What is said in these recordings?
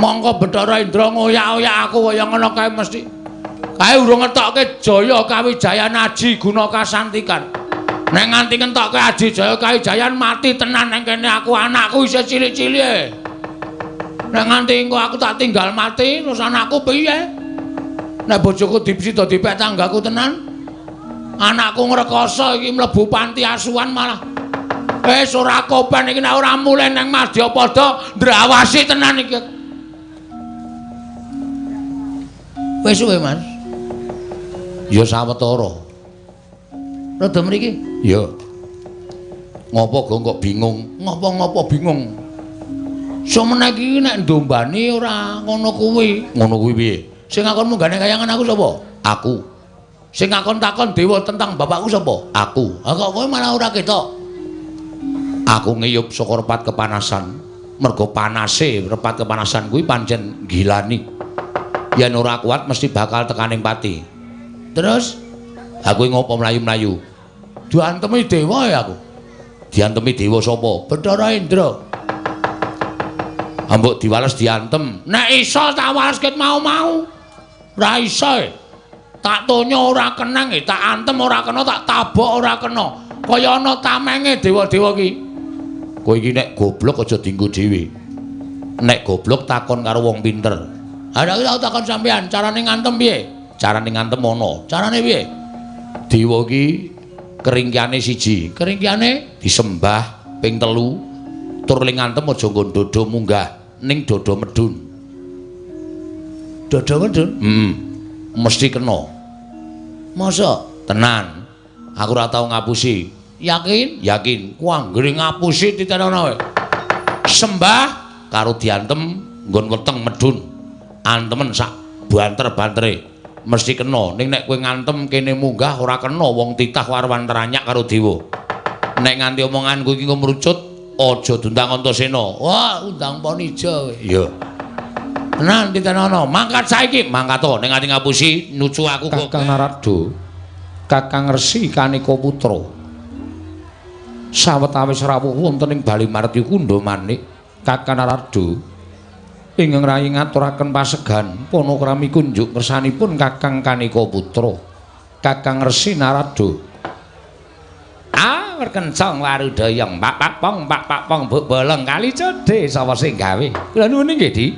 Mongko Bathara Indra ngoyak-oyak aku kaya ngono kae mesti. Kae urung ngetokke Jaya Kawijayan Aji Guna Kasantikan. Nek nganti ngentokke Aji Jaya Kawijayan mati tenan nang kene aku, anakku isih cilik-cilik. Nek nganti engko aku tak tinggal mati, terus anakku piye? Nek bojoku dipsida dipek tanggaku tenan. Anakku ngrekoso iki mlebu panti asuhan malah. Wis ora kopen iki nek ora mulih nang Madyapada ndrawasi tenan iki. Wis suwe, Mas. Ya sawetara. Rada mriki? Ya. Ngopo gong kok bingung? Ngopo-ngopo bingung? Somene iki nek ndombani ora ngono kuwi. Ngono kuwi piye? Sing ngakon munggane kayangan aku sapa? Aku. Sing ngakon takon dewa tentang bapakku sapa? Aku. Ha kok kowe malah ora ketok. Aku ngiyup saka repat kepanasan. Mergo panase repat kepanasan kuwi pancen gilani. Yen ora kuat mesti bakal tekaning pati. Terus aku ngopo mlayu-mlayu? Diantemi dewa ya aku. Diantemi dewa sapa? Bathara Indra. Ambok diwales diantem. Nek iso tak wales ket mau-mau. Ora iso. Tak tonyo ora kenang, tak antem ora kena, tak tabok ora kena. Kaya ana tamenge dewa-dewa ki. Kowe iki nek goblok aja dienggo dhewe. Nek goblok takon karo wong pinter. Ha nek tau takon sampean, carane ngantem piye? Carane ngantem ana. Carane piye? Dewa ki keringkiane siji, keringkiane disembah ping 3, tur ling ngantem aja nggon dodo munggah, ning dodo medun. Dodo medun? Heeh. Mesti kena. Masa? Tenan. Aku ora tau ngapusi. Yakin? Yakin. Ku anggere ngapusi titenono kowe. Sembah karo diantem nggon weteng medun. Antemen sak banter-bantere mesti kena. Ning nek kowe ngantem kene munggah ora kena, wong titah warwan teranyak karo dewa. Nek nganti omonganku iki ngrucut aja diundang Antasena. Wah, undang Ponija kowe. Iya. Tenan titenono, mangkat saiki, mangkat to nek nganti ngapusi nucu aku kok. Kakang Narada, Kakang Resi Kanika Putra. Sawetawis rawuh wonten ing Bali Martya Kundha manik Kakang Narada ingkang rayi ngaturaken pasegan panakrami kunjuk kersanipun Kakang Kanika Putra, Kakang Resi Narada. Ah, werkencong warudayang pak pak pong pak pak pong buk bolong kali codhe sapa sing gawe. Kula nuwun nggih, Di.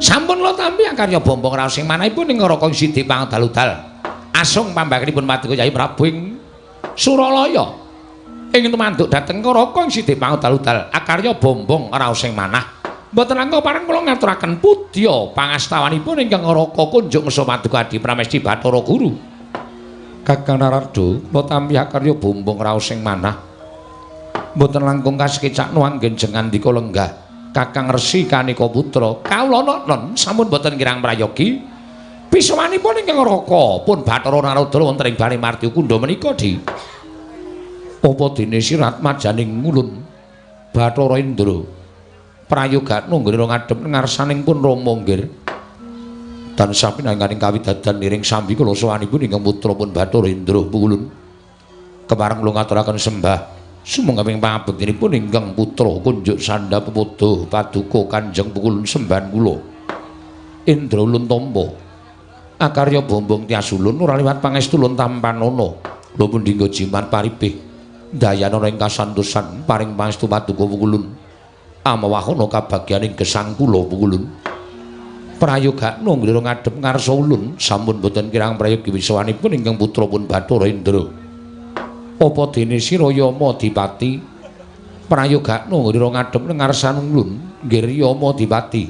Sampun kula tampi akarya bombong raos sing manahipun ing Raka Sidi Pangdaludal. Asung pambakenipun Paduka Kyai Prabu ing Suralaya. Ing tumanduk dhateng Raka Sidi Pangdaludal akarya bombong raos sing manah. Mboten langkung pareng kula ngaturaken pudya pangastawanipun ingkang Raka kunjuk ngesa Paduka Adi Pramesti Bathara Guru. Kakang Narada, kula tampi akarya bombong raos sing manah. Mboten langkung kasekecakno anggen jengandika lenggah. Kakang Resi Kanika Putra, kawula non sampun boten kirang prayogi. Pisawanipun ingkang Raka pun Bathara Narada wonten ing Bali Martya Kundha menika, Di. Apa dene sirat majaning ngulun Bathara Indra? Prayogakno nggih ngadhep ngarsaning pun Rama nggih. Tansah pinangganing kawidadan niring sambi kula sawanipun ingkang putra pun Bathara Indra pulun. Kepareng kula ngaturaken sembah sumangga ing pangabektinipun ingkang putra kunjuk sandha pepodo paduka Kanjeng Pukulun sembahan kula. Indra ulun tampa akarya bombong tias ulun ora liwat pangestu ulun tampanana. Kula pundi nggo jimat paripih dayanana ing kasantosan paring pangestu paduka Pukulun. Amawahana kabagyaning gesang kula Pukulun. Prayogakno nglira ngadhep ngarsa ulun sampun boten kirang prayogi wisawanipun ingkang putra pun Bathara Indra. Apa dene sira Yama Dipati? Prayogakno nglira ngadhep ngarsan ulun nggih Yama Dipati.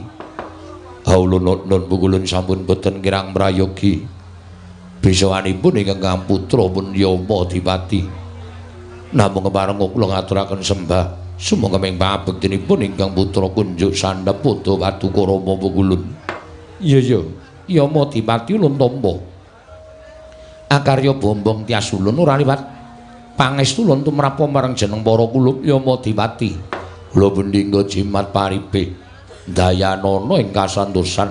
Ha ulun nun Pukulun sampun boten kirang prayogi bisawanipun ingkang putra pun Yama Dipati. Namung kepareng kula ngaturaken sembah sumangga ing pangabektinipun ingkang putra kunjuk sandhap padha paduka Rama Pukulun. Iya iya, Yama Dipati ulun tampa. Akarya bombong tias ulun ora liwat pangestu ulun tumrap marang jeneng para kulup Yama Dipati. Kula pendhingga jimat paripih dayanana ing kasantosan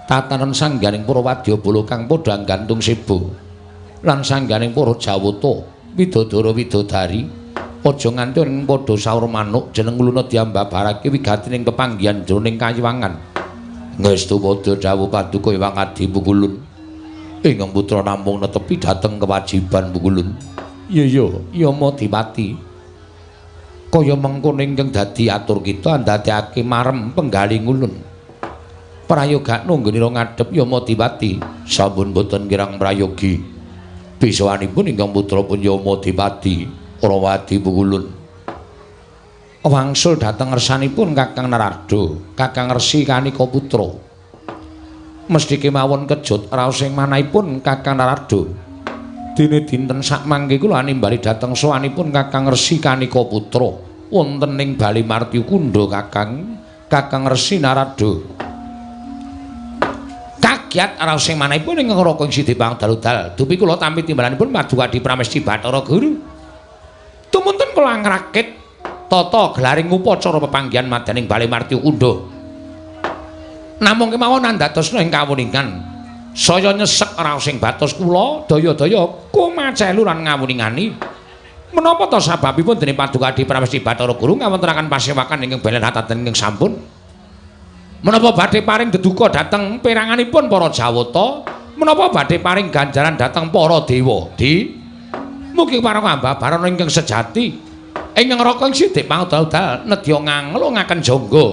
tatanan sangganing para wadyabala kang padha gantung seba lan sangganing para jawata widodara widodari. Aja nganti ing padha saur manuk jeneng uluna diambabarake wigatining pepanggihan jroning kayiwangan. Ngestu padha dawuh paduka Hyang Adi Pukulun. Ingkang putra namung netepi dhateng kewajiban Pukulun. Iya ya, Yama Dipati. Kaya mengkono ingkang dadi atur kita ndadekake marem penggali ngulun. Prayogakno nggenira ngadhep Yama Dipati. Sampun boten kirang prayogi. Pisawanipun ingkang putra pun Yama Dipati Rawadi Pukulun. Wangsul dhateng ngersanipun Kakang Narada, Kakang Resi Kanika Putra. Mesthi kemawon kejut raos ing manahipun Kakang Narada. Dene dinten sakmangke kula nimbali dhateng sowanipun Kakang Resi Kanika Putra wonten ing Bali Martyukunda Kakang, Kakang Resi Narada. Kagiat raos ing manahipun ingkang raka ing Sidipang Daludal. Dupi kula tampi timbalanipun Paduka Adi Pramesti Bathara Guru. Tumunten kula ngrakit tata gelaring upacara pepanggihan madyaning Bali Martyukunda. Namung kemawon andadosna ing kawuningan. Saya nyesek raos ing batos kula daya-daya kumacelu lan ngawuningani. Menapa ta sababipun dene Paduka Adi Pramesti Bathara Guru ngawontenaken pasewakan ingkang belen ataten ingkang sampun? Menapa badhe paring deduka dhateng peranganipun para Jawata? Menapa badhe paring ganjaran dhateng para dewa? Di mugi parang ambabarana ingkang sejati ingkang raka ing sidik pangdal-dal nedya nganglungaken jangga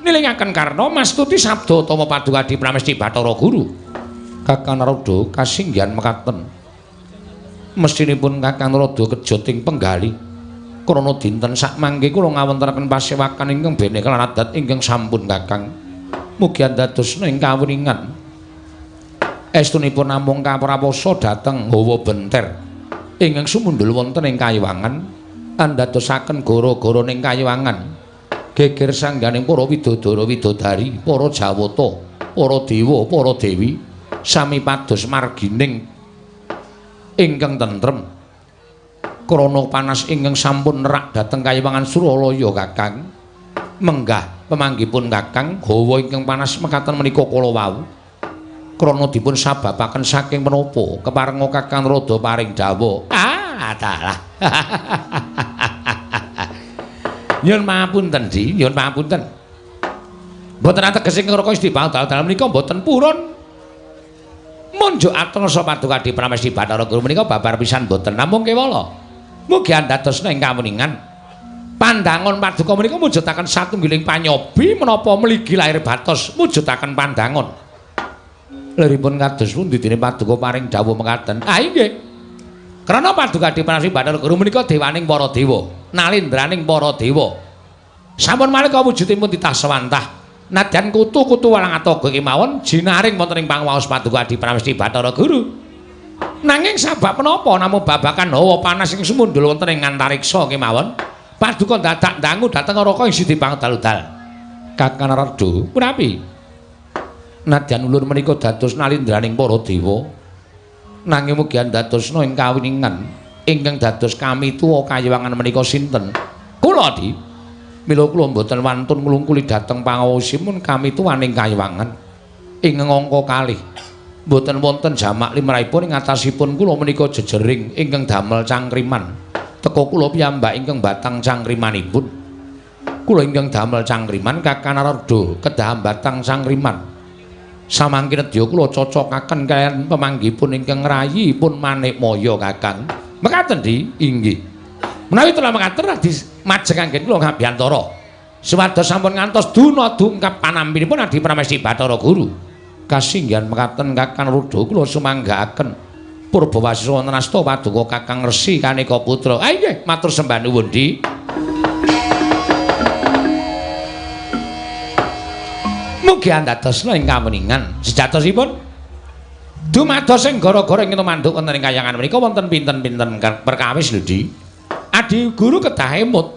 nilingaken karna mastuti sabda utama Paduka Adi Pramesti Bathara Guru. Kakang Narada kasinggihan mekaten. Mestinipun Kakang Narada kejut ing penggali krana dinten sakmangke kula ngawontenaken pasewakan ingkang bene kelan adat ingkang sampun Kakang. Mugi andadosna ing kawuningan. Estunipun namung kaprawosa dhateng hawa benter ingkang sumundhul wonten ing kayiwangan andadosaken gara-gara ning kayiwangan geger sangganing para widodara widodari, para jawata, para dewa, para dewi sami pados margining ingkang tentrem krana panas ingkang sampun nerak dhateng kayiwangan Suralaya Kakang. Menggah pemanggipun Kakang hawa ingkang panas mekaten menika kala wau krana dipun sababaken saking menapa keparenga Kakang Narada paring dawuh. Ah, dalah. Nyuwun pangapunten, Di, nyuwun pangapunten. Mboten ateges ingkang raka Isti Bangdal menika mboten purun. Munjuk atrasa Paduka Adi Pramesti Bathara Guru menika babar pisan mboten namung kewala. Mugi andadosna ing kawuningan. Pandangon paduka menika mujudaken satunggiling panyobi menapa mligi lahir batos mujudaken pandangon. Liripun kados pundi dene paduka paring dawuh mekaten? Ah inggih. Krana Paduka Adi Pramesti Bathara Guru menika dewaning para dewa, nalindraning para dewa. Sampun malih kawujudipun titah sewantah. Nadyan kutu-kutu walang atoga kemawon jinaring wonten ing pangwaos Paduka Adi Pramesti Bathara Guru. Nanging sabab menapa namung babakan hawa panas ing sumundhul wonten ing antariksa kemawon, paduka dadak ndangu dhateng Raka ing Sidipang Daludal. Kakang Narada, punapi? Nadyan ulun menika dados nalindraning para dewa, nanging mugi andadosna ing kawiningan ingkang dados kamituwa kayiwangan menika sinten? Kula, Di. Mila kula mboten wantun nglungkuli dhateng pangaosipun kamituwaning kayiwangan ing angka kalih. Mboten wonten jamak limrahipun ing atasipun kula menika jejering ingkang damel cangkriman. Teka kula piyambak ingkang batang cangkrimanipun. Kula ingkang damel cangkriman Kakang Narada kedah batang cangkriman. Samangke nedya kula cocokaken kaliyan pemanggipun ingkang ngrayipun Manikmaya Kakang. Mekaten, Di? Inggih. Menawi telah mekaten radi majeng anggen kula ngabiyantara. Supados sampun ngantos duna dungkap panampinipun Adi Pramesti Bathara Guru. Kasinggihan mekaten Kakang Narada kula sumanggaaken. Purbawasisa wonten asta paduka Kakang Resi Kanika Putra. Ah inggih, matur sembah nuwun, Di. Mugi andadosna ing kawuningan. Sejatosipun dumados ing gara-gara ing tumanduk wonten ing kayangan menika wonten pinten-pinten perkawis lho, Di. Adi Guru kedah emut.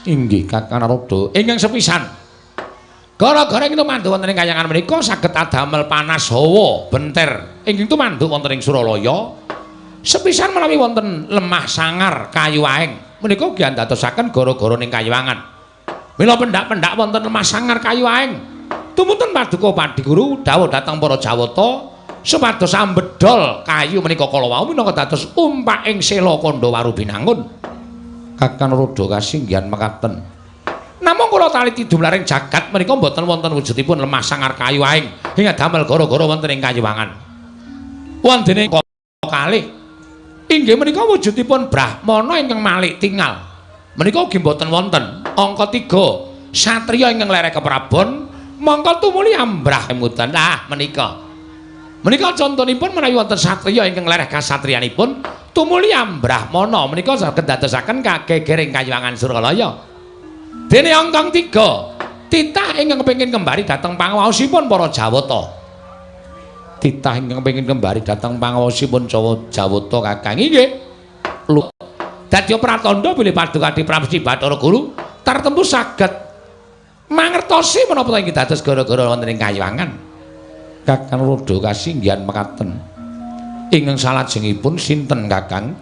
Inggih Kakang Narada. Ingkang sepisan, gara-gara ing tumanduk wonten ing kayangan menika saged adamel panas hawa benter ingkang tumanduk wonten ing Suralaya. Sepisan menawi wonten lemah sangar kayu aeng menika ugi andadosaken gara-gara ning kayiwangan. Mila pendak-pendak wonten lemah sangar kayu aeng. Tumunten paduka Padi Guru dawuh dhateng para Jawata supados ambedol kayu menika kala wau minangka dados umpaking sela kandha waru binangun. Kakang Narada kasinggihan mekaten. Namung kula taliti dumlaring jagat menika mboten wonten wujudipun lemah sangar kayu aing ing damel gara-gara wonten ing kayiwangan. Wondene kalih inggih menika wujudipun brahmana ingkang malik tingal. Menika ugi mboten wonten. Angka 3 satriya ingkang lereh keprabon mongko tumuli ambrah emutan. Lah menika. Menika contonipun menawi wonten satriya ingkang lereh kasatriyanipun tumuli ambrahmana menika saged dadosaken kagegering kayiwangan Suralaya. Dene angka 3 titah ingkang kepengin kembali dhateng panguwaosipun para Jawata. Titah ingkang kepengin kembali dhateng panguwaosipun Jawata Kakang inggih. Dadi pratandha bilih Paduka Adi Pramesti Bathara Guru tartemtu saged mangertosi menapa ingkang dados gara-gara wonten ing kayiwangan. Kakang Narada kasinggihan mekaten. Ingkang salajengipun sinten Kakang?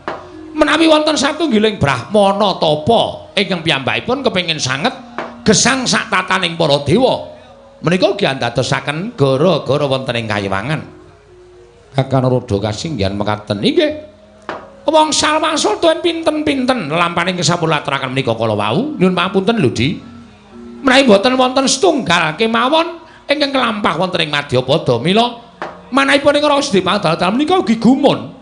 Menawi wonten satunggiling brahmana tapa ingkang piyambakipun kepengin sanget gesang sak tataning para dewa. Menika ugi andadosaken gara-gara wonten ing kayiwangan. Kakang Narada kasinggihan mekaten. Inggih. Wong salwangsul tuen pinten-pinten lelampaning sampun laturaken menika kala wau. Nyuwun pangapunten lho, Di. Menawi mboten wonten setunggal kemawon ingkang kelampah wonten ing madyapada. Mila manahipun ing Rasa Dipadal menika ugi gumun.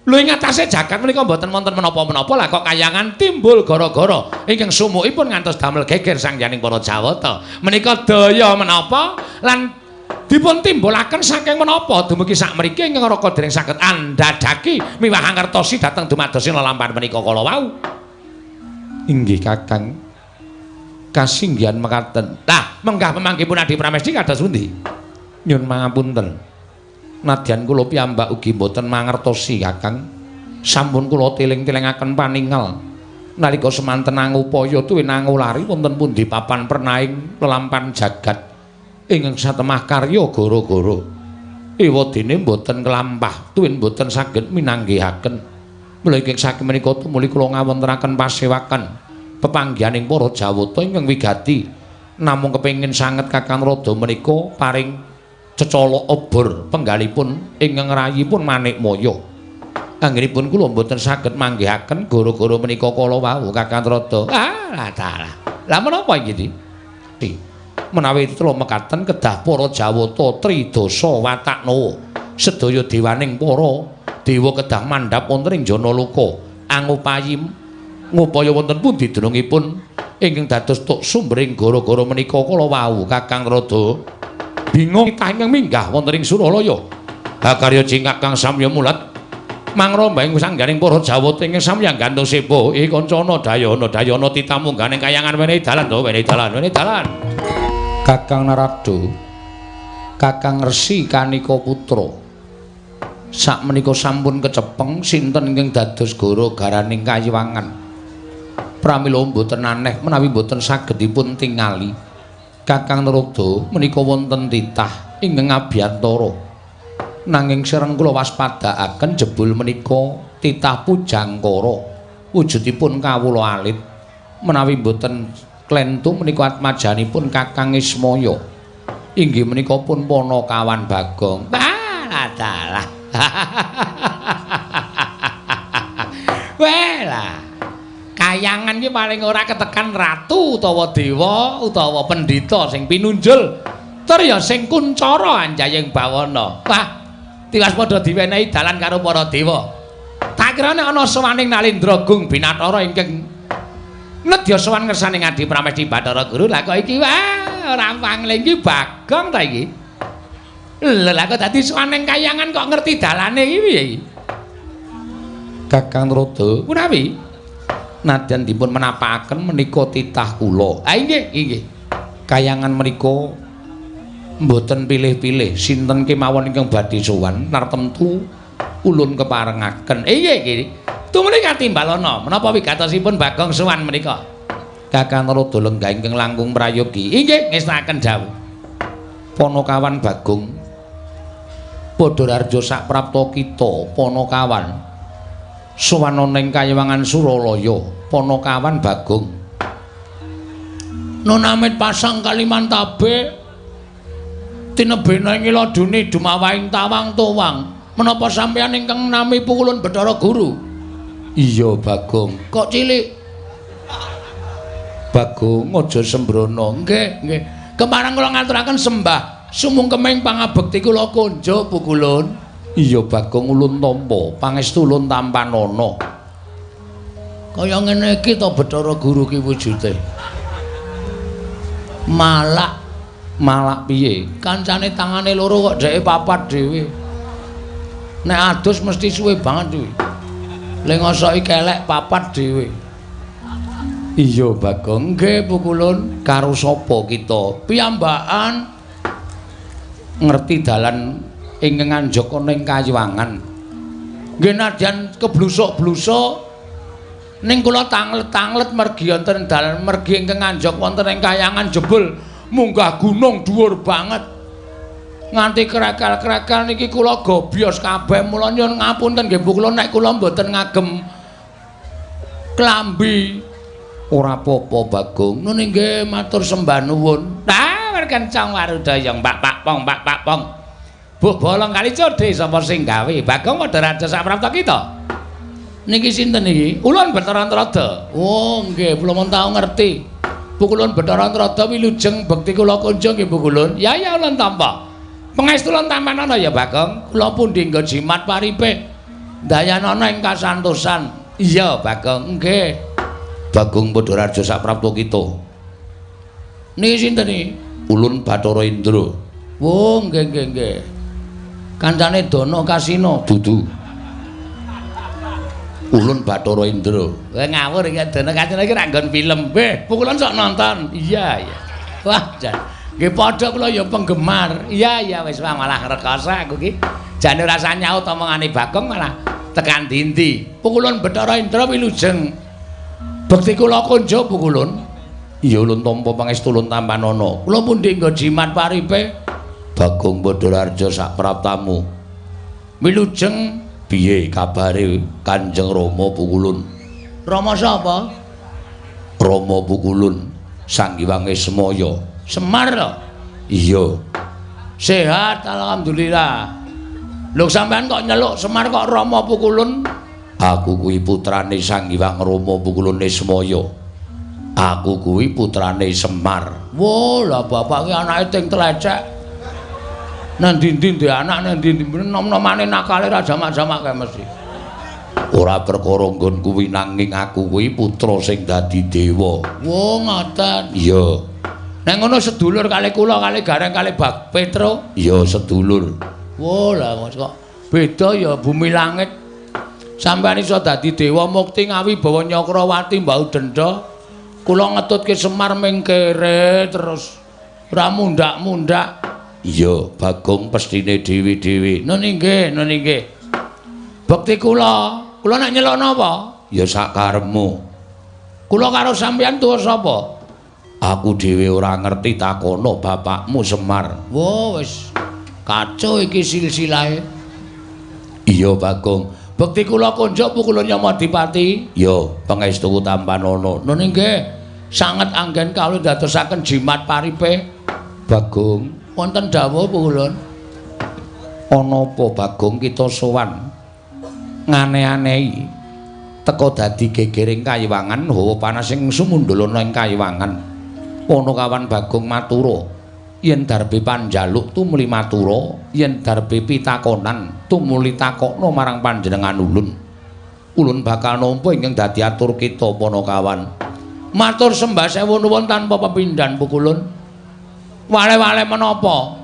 Lho ing atase jagat menika mboten wonten menapa-menapa lah kok kayangan timbul gara-gara ingkang sumukipun ngantos damel geger sangyaning para Jawata. Menika daya menapa lan dipun timbulaken saking menapa dumugi sakmriki ingkang raka dereng saged andhadhaki miwah angertosi dhateng dumadosi lelampahan menika kala wau. Inggih Kakang. Kasinggihan mekaten. Lah menggah pemanggihipun Adi Pramesti kados pundi? Nyun pangapunten. Nadyan kula piyambak ugi mboten mangertosi Kakang. Sampun kula teling-telingaken paningal nalika semanten angupaya tuwin angulari wonten pundi papan pernaing lelampahan jagat ingkang satemah karya gara-gara. Ewadene mboten kelampah tuwin mboten saged minanggihaken. Mula ingkang saking menika tumuli kula ngawontenaken pasewakan pepanggihaning para Jawata ingkang wigati. Namung kepengin sanget Kakang Narada menika paring cecolok obor penggalipun ingkang rayipun Manikmaya. Anggenipun kula mboten saged manggihaken gara-gara menika kala wau Kakang Narada. Ah, dalah. Lah menapa iki, Di? Menawi tetela mekaten kedah para Jawata tridasa wataknawa sedaya dewaning para dewa kedah mandhap wonten ing Janaloka angupayi ngupaya wonten pundi dunungipun ingkang dados tuk sumbering gara-gara menika kala wau Kakang Narada. Bingung titah ingkang minggah wonten ing Suralaya. Hakarya jingkak kang samya mulat mangrombaing sangganing para Jawata ingkang samya gantung sepo. Kancana dayana dayana titamu ngganing kayangan wenehi dalan to wenehi dalan wenehi dalan. Kakang Narada, Kakang Resi Kanika Putra, sakmenika sampun kecepeng sinten ingkang dados gara-garaning kayiwangan. Pramila mboten aneh menawi mboten saged dipun tingali. Kakang Narada menika wonten titah ingkang abiyantara. Nanging sereng kula waspadaaken jebul menika titah Pujangkara wujudipun kawula alit. Menawi mboten klentu menika atmajanipun Kakang Ismaya. Inggih menika pun Panakawan Bagong. Ah, dalah. Welah. Kayangan iki paling ora ketekan ratu utawa dewa utawa pendhita sing pinunjul tur ya sing kuncara anjayeng bawana. Wah, tiwas padha diwenehi dalan karo para dewa. Tak kira nek ana sowaning Nalendra Gung Binathara ingkang nedya sowan ngersane Adi Pramesti Bathara Guru. Lah kok iki wah ora pangling iki Bagong ta iki. Lha lah kok dadi sowan ning kayangan kok ngerti dalane iki piye iki? Kakang Narada punawi nadyan dipun menapakaken menika titah kula. Ah inggih, inggih. Kayangan menika mboten pilih-pilih sinten kemawon ingkang badhe sowan nartemtu ulun keparengaken. Inggih nggih. Tumuli katimbalana menapa wigatosipun Bagong sowan menika? Kakang Narada lenggah ingkang langkung prayogi. Inggih, ngestakaken dawuh. Panakawan Bagong padha rarja saprapta kita Panakawan sowan ana ing kayiwangan Suralaya. Panakawan Bagong nunamit pasang Kalimantabe tinebena ing ladune dumawahing tawang tuwang. Menapa sampeyan ingkang nami pukulun Bathara Guru? Iya Bagong. Kok cilik? Bagong aja sembrono. Nggih, nggih. Kepareng kula ngaturaken sembah sumungkeming pangabekti kula konjo Pukulun. Iya Bagong ulun tampa, pangestu ulun tampanana. Kaya ngene iki to Bathara Guru ki wujude. Malak, malak piye? Kancane tangane loro kok dheke papat dhewe. Nek adus mesti suwe banget kuwi. Le ngosoki kelek papat dhewe. Iya Bagong, nggih Pukulun. Karo sapa kita? Piyambakan ngerti dalan ingkang anjaka ning Kayuwangan. Nggih nadyan keblusuk-blusuk ning kula tanglet-tanglet mergi wonten dalan mergi ingkang anjaka wonten ing Kayangan jebul munggah gunung dhuwur banget. Nganti krekel-krekel niki kula gobyos kabeh. Mula nyuwun ngapunten nggih Pukulun nek kula mboten ngagem klambi. Ora apa-apa Bagong. Nun nggih matur sembah nuwun. Ah, kencang warudaya Mbak Pak Pong, Mbak Pak Pong. Buk bolong kali codhe sapa sing gawe? Bagong padha raja saprapta kita. Niki sinten niki? Ulun Bathara Antrada. Oh nggih, kula mon tau ngerti. Pukulun Bathara Antrada wilujeng bekti kula kunjung nggih Pukulun. Ya ya ulun tampa. Pangestu ulun tampanana ya Bagong. Kula pundi nggo jimat paripe. Dayanana ing kasantosan. Iya Bagong, nggih. Bagong padha raja saprapta kita. Niki sinten niki? Ulun Bathara Indra. Oh nggih nggih nggih. Kancane Dana Kasina dudu. Ulun Bathara Indra. Kowe ngawur iki Dana Kasina iki ra nggon film. Weh, Pukulun sok nonton. Iya iya. Wah, jan. Nggih padha kula ya penggemar. Iya iya wis malah rekoso aku iki. Jane ora usah nyaut omongane Bagong malah tekan dindi. Pukulun Bathara Indra wilujeng. Bekti kula konjo Pukulun. Iya ulun tampa pangestu ulun tampanana. Kula pundi nggo jimat paripe? Bagong Badararja sapraptamu. Wilujeng piye kabare Kanjeng Rama Pukulun? Rama sapa? Rama Pukulun Sang Hyang Semaya. Semar lho. Iya. Sehat alhamdulillah. Lho sampean kok nyeluk Semar kok Rama Pukulun? Aku kuwi putrane Sang Hyang Rama Pukulun Semaya. Aku kuwi putrane Semar. Wo, lah bapak ki anake ting tlecek. Nang ndi-ndi ndek anak nang ndi-ndi nom-nomane nakale ra jamak-jamak kae mesti. Ora perkara nggon kuwi nanging aku kuwi putra sing dadi dewa. Wo, ngoten. Iya. Nek ngono sedulur kali kula kali Gareng kali Bak Petro. Iya, sedulur. Wo, lah kok beda ya bumi langit. Sampeyan iso dadi dewa mukti ngawibawa Nyakrawati mbau denda. Kula ngetutke Semar ming kere terus ora mundak-mundak. Iya, Bagong pestine dhewe-dhewe. Nun nggih, nun nggih. Bekti kula, kula nek nyeluk napa? Ya sakarepmu. Kula karo sampeyan tuwa sapa? Aku dhewe ora ngerti takono bapakmu Semar. Wo wis kacau iki silsilahe. Iya, Bagong. Bekti kula konjuk Pukulun Yamadipati. Ya, pangestu tampanana. Nun nggih, sanget anggen kawula ndadosaken jimat paripe. Bagong, wonten dawuh Pukulun. Ana apa Bagong kita sowan ngane-anehi teka dadi gegering kayiwangan hawa panas sing sumundul ana ing kayiwangan. Ana kawan Bagong matura, yen darbe panjaluk tumuli matura, yen darbe pitakonan tumuli takokna marang panjenengan ulun. Ulun bakal nampa ingkang dadi atur kita Panakawan. Matur sembah sewu nuwun tanpa pepindhan Pukulun. Wale-wale menapa?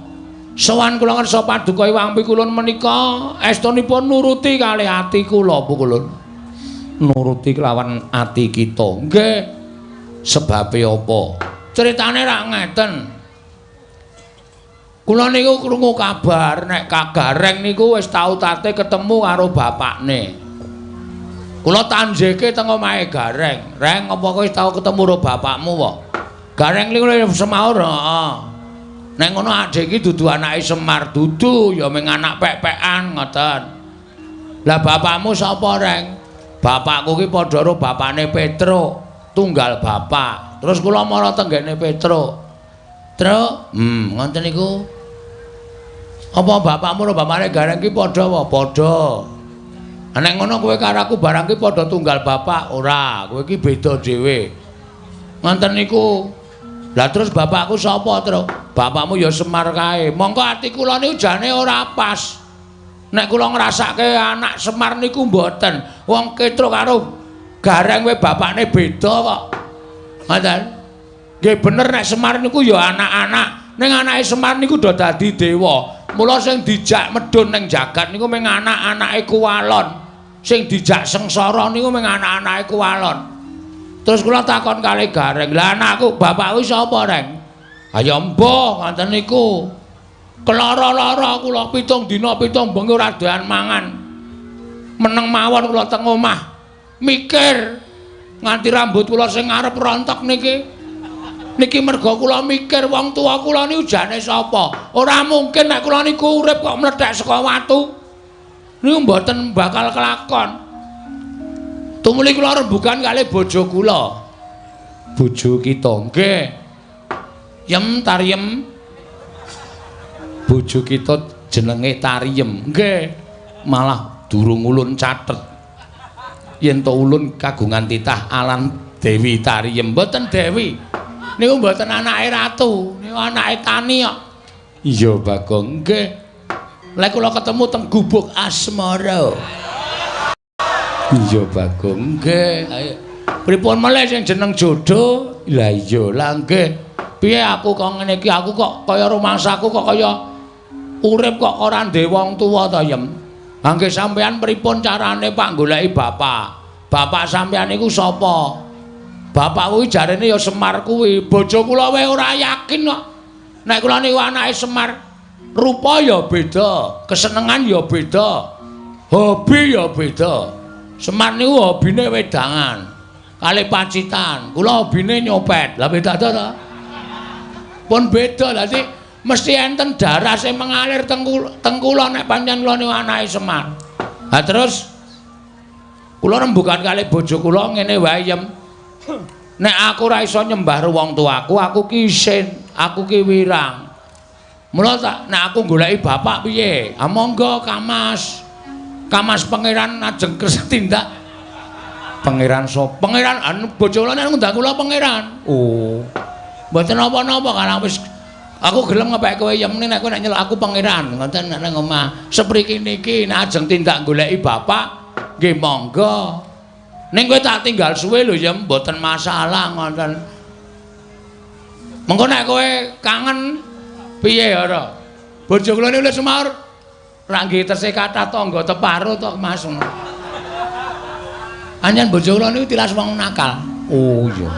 Sowan kula ngersa paduka Hyang Pikulun menika estunipun nuruti kalih ati kula Pukulun. Nuruti kelawan ati kita. Nggih. Sebabe apa? Critane rak ngeten. Kula niku krungu kabar nek Kagareng niku wis tau tate ketemu karo bapakne. Kula tanjeke teng omahe Gareng. Reng, apa kowe wis tau ketemu karo bapakmu wae? Gareng niku semaur, heeh. Nek ngono adhe iki dudu anake Semar, dudu ya mung anak pek-pekan ngoten. Lah bapakmu sapa, Reng? Bapakku ki padha karo bapakne Petro, tunggal bapak. Terus kula mara tenggene Petro. Truk, ngoten niku. Apa bapakmu karo bapakne Gareng ki padha apa? Padha. Nek ngono kowe karo aku barang ki padha tunggal bapak, ora, kowe ki beda dhewe. Ngoten niku. Lah terus bapakku sapa, Truk? Bapakmu ya Semar kae. Mongko ati kula niku jane ora pas. Nek kula ngrasake anak Semar niku mboten. Wong Petruk karo Gareng we bapakne beda kok. Ngoten. Nggih bener nek Semar niku ya anak-anak. Ning anake Semar niku do dadi dewa. Mula sing dijak medhun ning jagat niku mung anak-anake Kuwalon. Sing dijak sengsara niku mung anak-anake Kuwalon. Terus kula takon kali Gareng, "Lah anakku, bapakku sapa, Reng?" "Ha ya mbah, ngoten niku. Kelara-lara kula 7 dina 7 bengi ora doyan mangan. Meneng mawon kula teng omah. Mikir nganti rambut kula sing ngarep rontok niki. Niki merga kula mikir wong tuwa kula niku jane sapa? Ora mungkin nek kula niku urip kok mlethek saka watu. Niku mboten bakal kelakon." Tumuli kula rembugan kalih bojo kula. Bojo kita nggih. Yem Tariem. Bojo kita jenenge Tariem. Nggih. Malah durung ulun catet. Yen to ulun kagungan titah alan Dewi Tariem. Mboten Dewi. Niku mboten anake ratu, niku anake tani kok. Iya, Bagong. Nggih. Lek kula ketemu teng gubuk asmara. Iya, Bagong. Nggih. Ayo. Pripun melih sing jeneng jodoh? Lah iya, lah nggih. Piye aku kok ngene iki? Aku kok kaya rumangsaku kok kaya urip kok ora ndek wong tuwa ta, Yem? Ha nggih sampean pripun carane Pak goleki bapak? Bapak sampean niku sapa? Bapak kuwi jarene ya Semar kuwi. Bojo kula wae ora yakin kok. Nek kula niku anake Semar, rupa ya beda, kesenengan ya beda, hobi ya beda. Semar niku hobine wedangan, kalih pacitan. Kula hobine nyopet. Lah beda ta? Pun beda. Dadi mesti enten darah sing mengalir teng kula nek pancen kula niku anake Semar. Ha terus kula rembugan kalih bojo kula ngene wae, Yem. Nek aku ora iso nyembah wong tuaku, aku ki isin, aku ki wirang. Mula tak nek aku goleki bapak piye? Ah monggo Kamas. Kamas pangeran ajeng kersa tindak. Pangeran sapa? Pangeran anu bojo kula nek ngundang kula pangeran. Oh. Mboten napa-napa karang wis aku gelem ngepek kowe Yem nek kowe nek nyeluk aku pangeran ngoten nek nang omah. Sepriki niki nek ajeng tindak goleki bapak nggih monggo. Ning kowe tak tinggal suwe lho Yem, mboten masalah ngoten. Mengko nek kowe kangen piye ora? Bojo kula niku wis semaur. Ra nggih tesih kathah tangga teparo to Mas. Anjen bojo kula niku tilas wong nakal. Oh iya.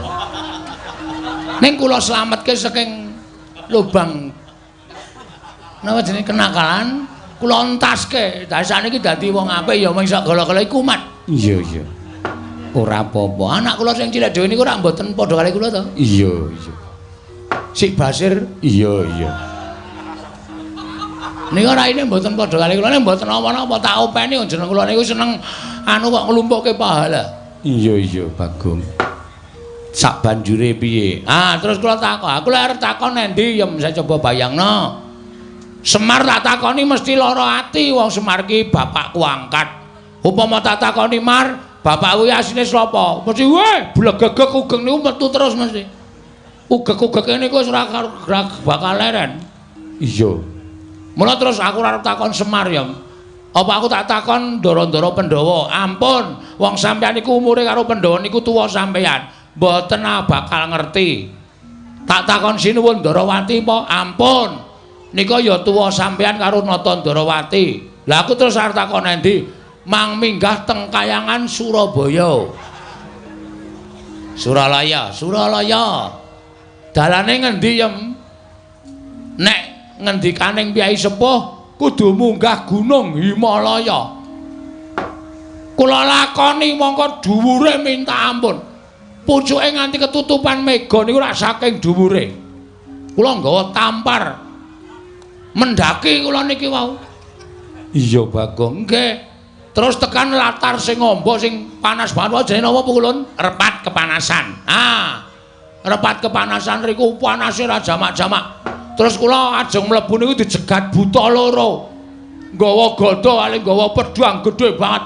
Ning kula slametke saking lubang napa jenenge kenakalan, kula entaske. Lah sakniki dadi wong apik ya mung sak gala-gala iku kumat. Iya iya. Ora apa-apa. Anak kula sing cilik dhewe niku ora mboten padha kali kula to. Iya iya. Sik Basir iya iya. Niku raine mboten padha kali kula nek mboten napa-napa tak openi jeneng kula niku seneng anu kok nglumpukke pahala. Iya iya Bagong. Sak banjure piye? Ah terus kula takon, aku lek arep takon endi Yem saya coba bayangno. Semar tak takoni mesti lara ati wong Semar ki bapakku angkat. Upama tak takoni Mar, bapakku asline sapa? Mesti weh blegegeg ugeng niku metu terus mesti. Ugeg-ugege niku wis ora bakal leren. Iya. Mula terus aku arep takon Semar ya. Apa aku tak takon ndara-ndara Pandhawa? Ampun, wong sampeyan niku umure karo Pandhawa niku tuwa sampeyan. Mboten bakal ngerti. Tak takon sinuwun Ndarawati apa? Ampun. Nika ya tuwa sampeyan karo Nata Ndarawati. Lah aku terus arep takon endi? Mang minggah teng kayangan Surabaya. Suralaya, Suralaya. Dalane ngendi, Yem? Nek ngendikaning Kyai Sepuh kudu munggah gunung Himalaya. Kula lakoni mongko dhuwure minta ampun. Pucuke nganti ketutupan mega niku rak saking dhuwure. Kula nggawa tampar. Mendaki kula niki wau. Iya, Bagong. Nggih. Terus tekan latar sing ngombo sing panas banget jenenge napa Pukulun? Repat kepanasan. Ah. Repat kepanasan riku panase ra jamak-jamak. Terus kula ajeng mlebu niku dijegat buta loro. Nggawa gada kali nggawa pedhang gedhe banget.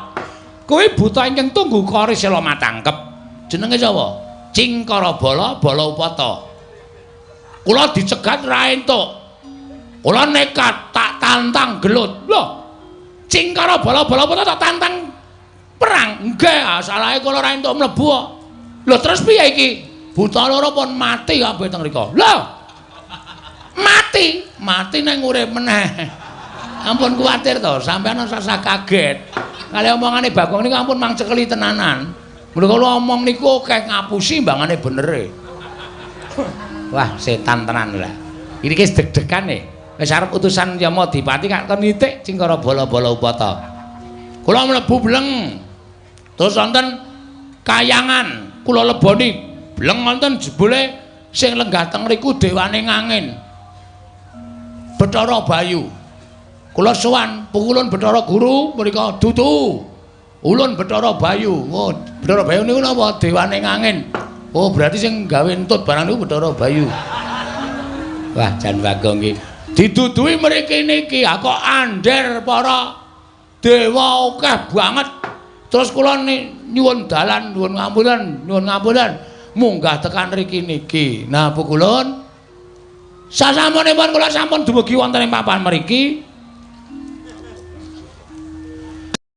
Kuwi buta ingkang tunggu kori sela matangkep. Jenenge sapa? Cingkara bala bala upata. Kula dicegat ra entuk. Kula nekat tak tantang gelut. Lho. Cingkara bala bala upata tak tantang perang. Nggih, salahe kula ra entuk mlebu kok. Lho terus piye iki? Buta loro pun mati kabeh teng mriku. Lho. Mati, mati ning urip meneh. Ampun kuwatir to, sampeyan ora usah kaget. Kali omongane Bagong niku ampun mang cekeli tenanan. Mula kula omong niku akeh ngapusi mbangane benere. Wah, setan tenan lah. Iki wis deg-degan e. Wis arep utusan Yamadipati kak kon nitik Cingkara bala-bala upata. Kula mlebu bleng. Terus wonten kayangan, kula leboni bleng wonten jebule sing lenggah teng mriku dewane ngangin. Bathara Bayu. Kula sowan pukulun Bathara Guru mriku dudu. Ulun Bathara Bayu. Oh, Bathara Bayu niku napa? Dewane ngangin. Oh, berarti sing gawe entut barang niku Bathara Bayu. Wah, jan Bagong iki. Didudui mriki niki, ha kok ander para dewa akeh banget. Terus kula nyuwun dalan, nyuwun ngapunten, nyuwun ngapunten, munggah tekan mriki niki. Nah, pukulun sasampunipun kula sampun dumugi wonten ing papan mriki.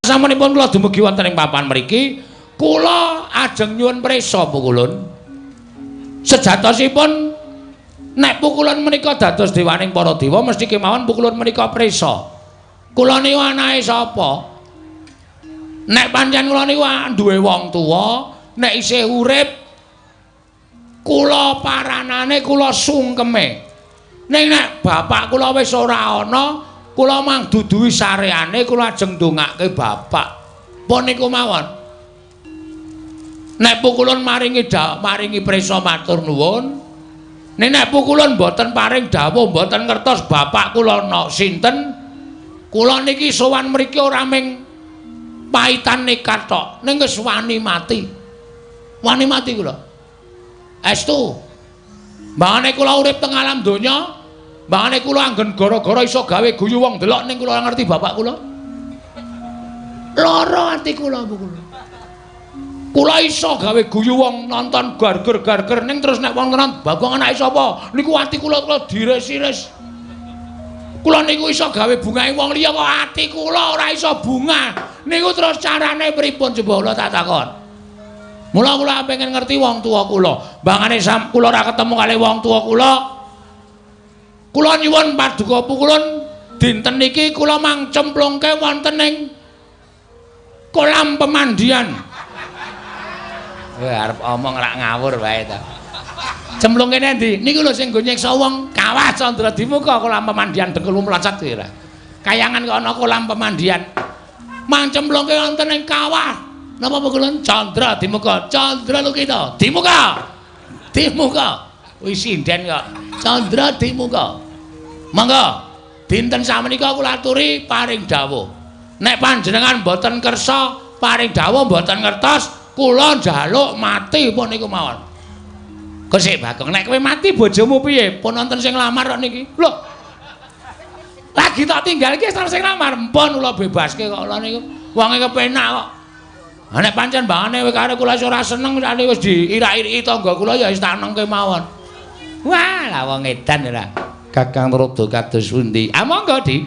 Sasampunipun kula dumugi wonten ing papan mriki, kula ajeng nyuwun prisa pukulun. Sejatosipun nek pukulun menika dados dewaning para dewa mesti kemawon pukulun menika prisa. Kula niku anake sapa? Nek pancen kula niku duwe wong tuwa, nek isih urip kula paranane kula sungkeme. Ning nek bapak kula wis ora ana, kula mang duduhi sareane kula ajeng ndongake bapak. Pun niku mawon. Nek pukulun maringi maringi prisa matur nuwun. Nek nek pukulun mboten paring dawuh mboten ngertos bapak kula ana sinten, kula niki sowan mriki ora ming paitan nekat tok, ning wis wani mati. Wani mati kula. Estu. Mbangane kula urip teng alam donya, mbangane kula anggen gara-gara iso gawe guyu wong delok ning kula ngerti bapak kula. Lara ati kula pukulun. Kula iso gawe guyu wong nonton garger-garger ning terus nek wong tenan Bagong anake sapa niku ati kula kula dires-ires. Kula niku iso gawe bungahe wong liya kok ati kula ora iso bunga. Niku terus carane pripun coba kula tak takon. Mula kula pengen ngerti wong tuwa kula. Mbangane kula ora ketemu kali wong tuwa kula. Kula nyuwun paduka pukulun dinten niki kula mang cemplungke wonten ing kolam pemandian. Wah, arep omong rak ngawur wae ta. Cemplung kene endi? Niku lho sing nggo nyiksa wong kawah Candra Dimuka kolam pemandian dengkul mlocot kuwi ora. Kayangan kok ana kolam pemandian. Mang cemplungke wonten ing kawah. Napa pukulun Candra Dimuka? Candra Lukita. Dimuka. Dimuka. Wis sinden kok. Candra Dimuka. Monggo dinten samenika kula aturi paring dawuh. Nek panjenengan mboten kersa paring dawuh mboten ngertos, kula njaluk mati pun niku mawon. Kok sik Bagong, nek kowe mati bojomu piye? Pun wonten sing nglamar kok niki. Lho. Lagi tak tinggal iki wis sing nglamar, mpun kula bebaske kok kula niku. Wonge kepenak kok. Ha nek pancen mbangane kowe karo kula wis ora seneng, sakniki wis diirak-iriki tangga kula ya wis tak nengke mawon. Wah, lah wong edan ora. Kakang Narada kados pundi? Ah monggo, Dik.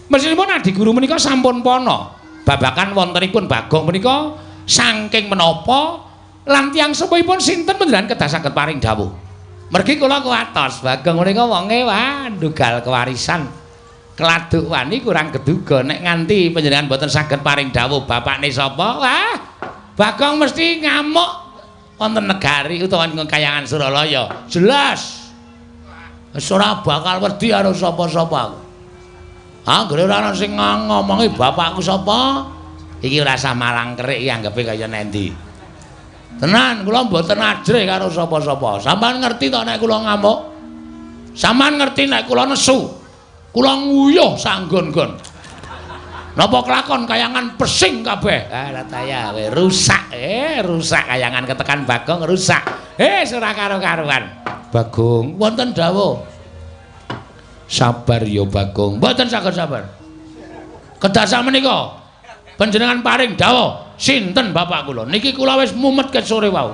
Mesinipun Adi Guru menika sampun pana. Babakan wontenipun Bagong menika saking menapa lan tiyang sepuhipun sinten panjenengan kedah saged paring dawuh. Mergi kula kuwatos Bagong menika wonge wah ndugal kewarisan. Keladuk wani kurang geduga nek nganti panjenengan mboten saged paring dawuh bapakne sapa, wah Bagong mesti ngamuk wonten negari utawa ing kayangan Suralaya. Jelas. Wis ora bakal wedi karo sapa-sapa aku. Anggere ora ana sing ngomongi bapakku sapa, iki ora usah malang kerik iki anggepe kaya nendi. Tenan kula mboten ajrih karo sapa-sapa. Sampeyan ngerti to nek kula ngamuk? Sampeyan ngerti nek kula nesu? Kula nguyuh sanggon-gon. Napa kelakon kayangan pesing kabeh? Ah lataya we rusak. Rusak kayangan ketekan Bagong rusak. Ora karo-karuan. Bagong wonten dawuh. Sabar ya Bagong. Mboten saged sabar. Kedah samenika panjenengan paring dawuh sinten bapak kula? Niki kula wis mumet ket sore wau.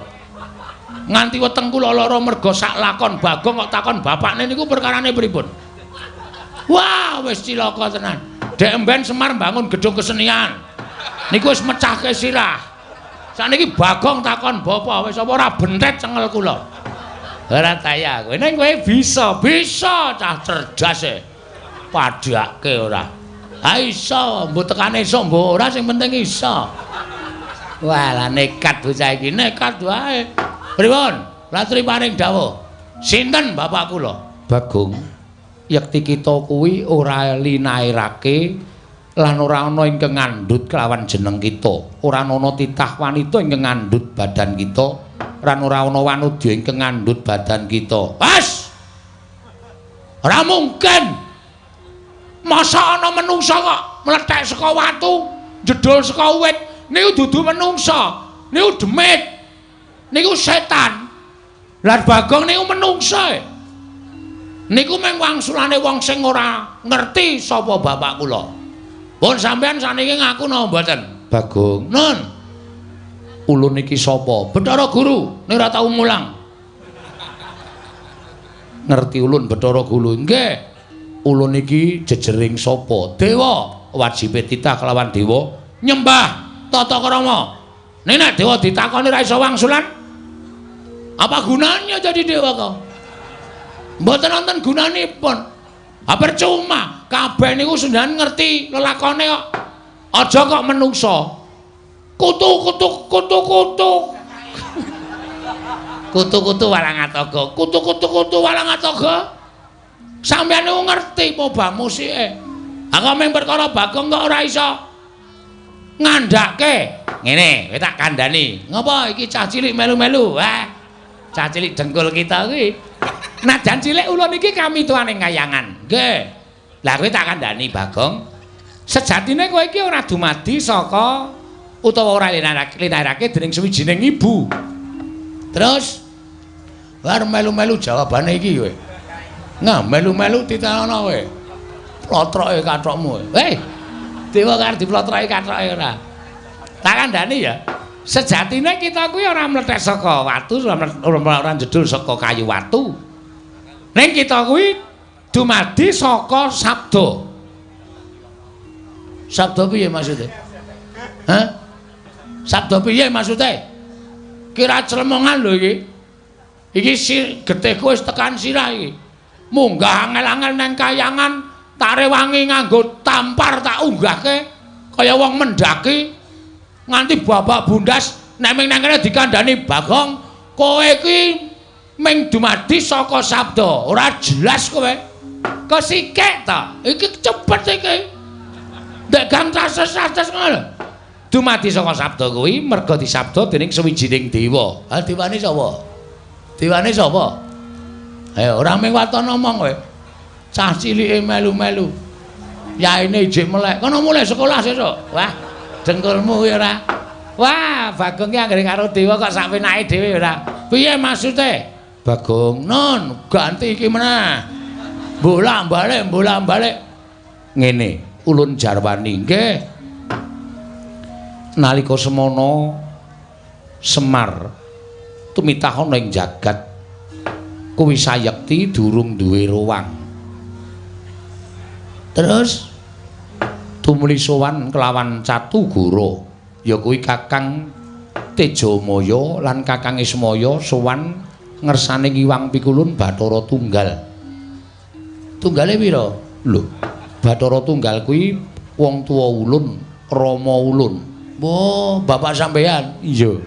Nganti weteng kula lara merga sak lakon Bagong kok takon bapakne niku perkarane pripun? Wah, wis cilaka tenan. Dek emben Semar mbangun gedung kesenian. Niku wis mecahke sirah. Sakniki Bagong takon bapa, wis apa ora bentet cengel kula. Ora taya kowe. Ning kowe bisa, bisa cah cerdas e. Padhake ora. Ha iso, mbuh tekane iso mbuh ora sing penting iso. Wah, lah nekat bocah iki, nekat wae. Pripun? Latri paring dawuh. Sinten bapak kula? Bagong. Yekti kita kuwi ora linairake lan ora ana ingkang ngandhut kelawan jeneng kita. Ora ana titah wanita ingkang ngandhut badan kita, lan ora ana wanudya ingkang ngandhut badan kita. Wes. Ora mungkin. Masa ana menungsa kok mlethek saka watu, jedul saka wit. Niku dudu menungsa, niku demit. Niku setan. Lah Bagong niku menungsa. Niku mung wangsulane wong sing ora ngerti sapa bapak kula. Pun sampean saniki ngaku napa mboten? Bagong. Nun. Ulun iki sapa? Bathara Guru, nek ora tau mulang. Ngerti ulun Bathara Guru? Nggih. Ulun iki jejering sapa? Dewa. Wajibe titah kelawan dewa nyembah tata krama. Nek nek dewa ditakoni ra iso wangsulan, apa gunanya jadi dewa kok? Mboten wonten gunanipun. Ha percuma, kabeh niku senjan ngerti lelakone kok. Aja kok menungsa. Kutu kutu kutu kutu. Kutu kutu walang atoga. Kutu kutu kutu walang atoga. Sampeyan niku ngerti pobah musike. Ha kok mung perkara Bagong kok ora iso ngandhake. Ngene, kowe tak kandhani. Ngopo iki cah cilik melu-melu? Wah. Cah cilik dengkul kita kuwi. Najan cilik ulun iki kami tuane kayangan. Nggih. Lah kowe tak kandhani Bagong. Sejatine kowe iki ora dumadi saka utawa ora linairake dening suwijining ibu. Terus bar melu-melu jawabane iki kowe. Nah, melu-melu titenono kowe. Plotroke kathokmu. Hei. Dewa karo diplotroke kathoke ora. Tak kandhani ya. Sejatine kita kuwi ora mlethek saka watu, ora jedul saka kayu watu. Ning kita kuwi dumadi saka sabda. Sabda piye maksude? Hah? Sabda piye maksude? Kira clemongan lho iki. Iki getihku wis tekan sirah iki. Munggah angel-angel nang kayangan, tak rewangi nganggo tampar tak unggahke kaya wong mendaki nganti babak bundas nek ming nang kene dikandhani Bagong, kowe iki ming dumadi saka sabda, ora jelas kowe. Kesikek ta? Iki cepet iki. Ndek gang cases-cases ngono lho. Dumadi saka sabda kuwi merga disabda dening suwijining dewa. Ha dewane sapa? Dewane sapa? Ayo ora mung waton omong kowe. Cah cilike melu-melu. Yaine ijik melek. Kono mulai sekolah sesuk. Wah, dengkulmu kuwi ora. Wah, Bagong ki anggere karo dewa kok sak penake dhewe ora. Piye maksude? Bagong, nun, ganti iki meneh. Bolak-balik, bolak-balik. Ngene, ulun jarwani nggih. Nalika semono Semar tumitah ana ing jagat kuwi sayekti durung duwe ruwang. Terus tumuli sowan kelawan Catugara, ya kuwi Kakang Tejamaya lan Kakang Ismaya sowan ngersane Ngiwang Pikulun Bathara Tunggal. Tunggale pira? Lho, Bathara Tunggal kuwi wong tuwa ulun, rama ulun. Oh, bapak sampeyan? Iya.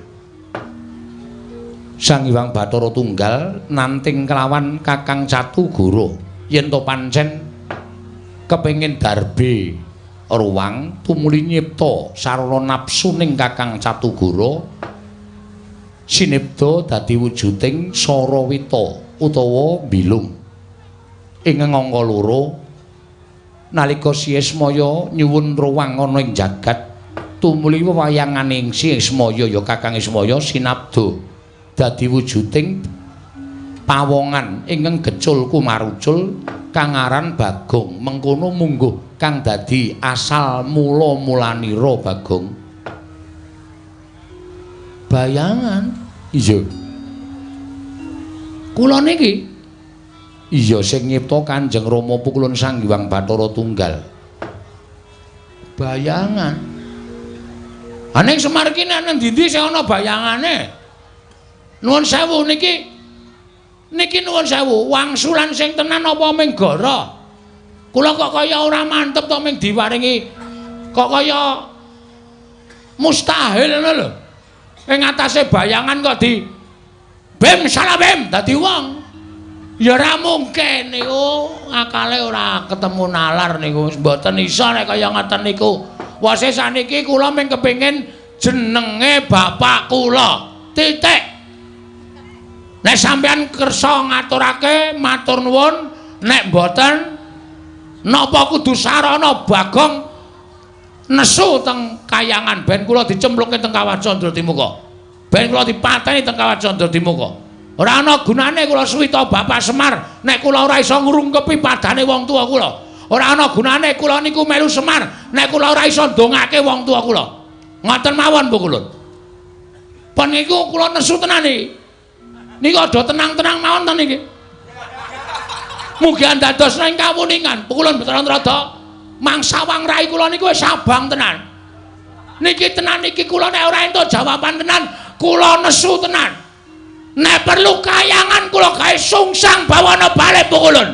Sang Hyang Bathara Tunggal nanting kelawan Kakang Catugara yen to pancen kepengin darbe ruwang tumuli nyipta sarana nafsu ning Kakang Catugara sinipta dadi wujuding Sarawita utawa Bilung. Ing angka loro nalika Si Ismaya nyuwun ruwang ana ing jagat tumuli wewayanganing Si Ismaya ya Kakang Ismaya sinabda dadi wujuding pawongan ingkang gecul kumarucul kang aran Bagong. Mengkono mungguh kang dadi asal mula-mulanira Bagong. Bayangan? Iya. Kula niki iya sing nyipta Kanjeng Rama Pukulun Sang Hyang Bathara Tunggal. Bayangan. Ha ning Semar iki nang ndi-ndi sing ana bayangane? Nuwun sewu niki. Niki nuwun sewu, wangsulan sing tenan apa ming gara? Kula kok kaya ora mantep to ming diparingi kok kaya mustahil ngono lho. Ing atase bayangan kok di bim salah bim dadi wong. Ya ora mungkin niku, akale ora ketemu nalar niku, mboten iso nek kaya ngoten niku. Wase saniki kula mung kepengin jenenge bapak kula. Titik. Nek sampean kersa ngaturake matur nuwun, nek mboten napa kudu sarana Bagong nesu teng kayangan ben kula dicemplungke teng Kawah Candradimuka. Ben kula dipateni teng Kawah Candradimuka. Ora ana gunane kula suwita Bapak Semar nek kula ora iso ngrungkepi padane wong tuwa kula. Ora ana gunane kula niku melu Semar nek kula ora iso ndongake wong tuwa kula. Ngoten mawon Bu Kulun. Pun niku kula nesu tenan iki. Niku aja tenang-tenang mawon to niki. Mugi andados ing kawuningan. Bu Kulun Bathara Narada mangsawang rai kula niku wis abang tenan. Niki tenan niki kula nek ora entuk jawaban tenan, kula nesu tenan. Nek perlu kayangan kula gawe sungsang bawana bali Bu Kulun.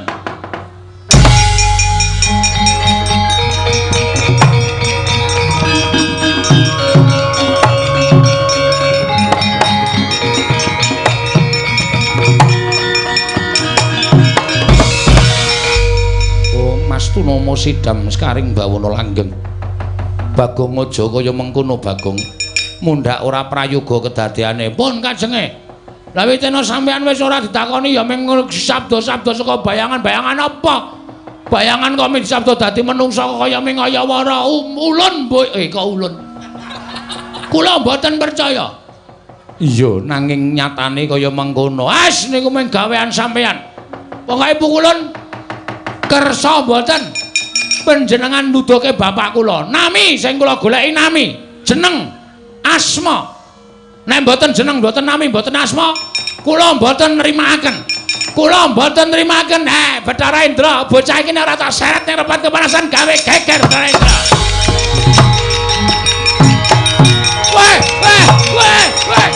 Oh, Mas Tunomo sidam sekaring bawana langgeng. Bagong aja kaya mengkono Bagong. Mundhak ora prayoga kedadeane. Pun kajenge. Lah witena sampean wis ora ditakoni ya mung sabda-sabda saka bayangan-bayangan apa? Bayangan kok mung sabda dadi menungsa kaya mung ayawara ulun kok ulun. Kula mboten percaya. Iya, nanging nyatane kaya mengkono. As niku mung gawean sampean. Pokoke Pukulun kersa mboten panjenengan nuduhke bapak kula. Nami sing kula goleki nami, jeneng, asma. Nek mboten jeneng, mboten nami, mboten asma, kula mboten nrimakaken. Kula mboten nrimakaken. Bathara Indra, bocah iki nek ora tak seret ning repat kepanasan gawe geger Bathara Indra. Weh, weh, weh, weh.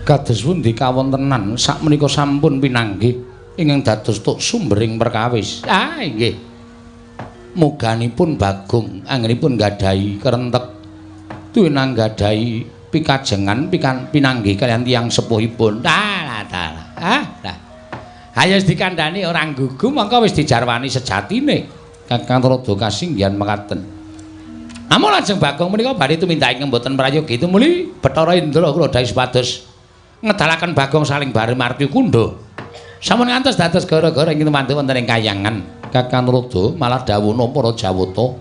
Kados pundi kawontenan sakmenika sampun pinanggih ingkang dados tuk sumbering perkawis. Ah, nggih. Muganipun Bagong anggenipun gadahi kerentek tuwinang gadahi pikajengan pinanggih kaliyan tiyang sepuhipun. Dalah dalah. Ah, lah. Ayo wis dikandhani ora nggugu mongko wis dijarwani sejatine. Kakang Narada kasinggihan mekaten. Namung lajeng Bagong menika badhe tumindak ingkang boten prayogi tumuli Bathara Indra kula dawuh supados ngedalaken Bagong saling bare marti kundha. Sampun ngantos dados gara-gara ing tumantu wonten ing kayangan. Kakang Narada malah dawuhna para Jawata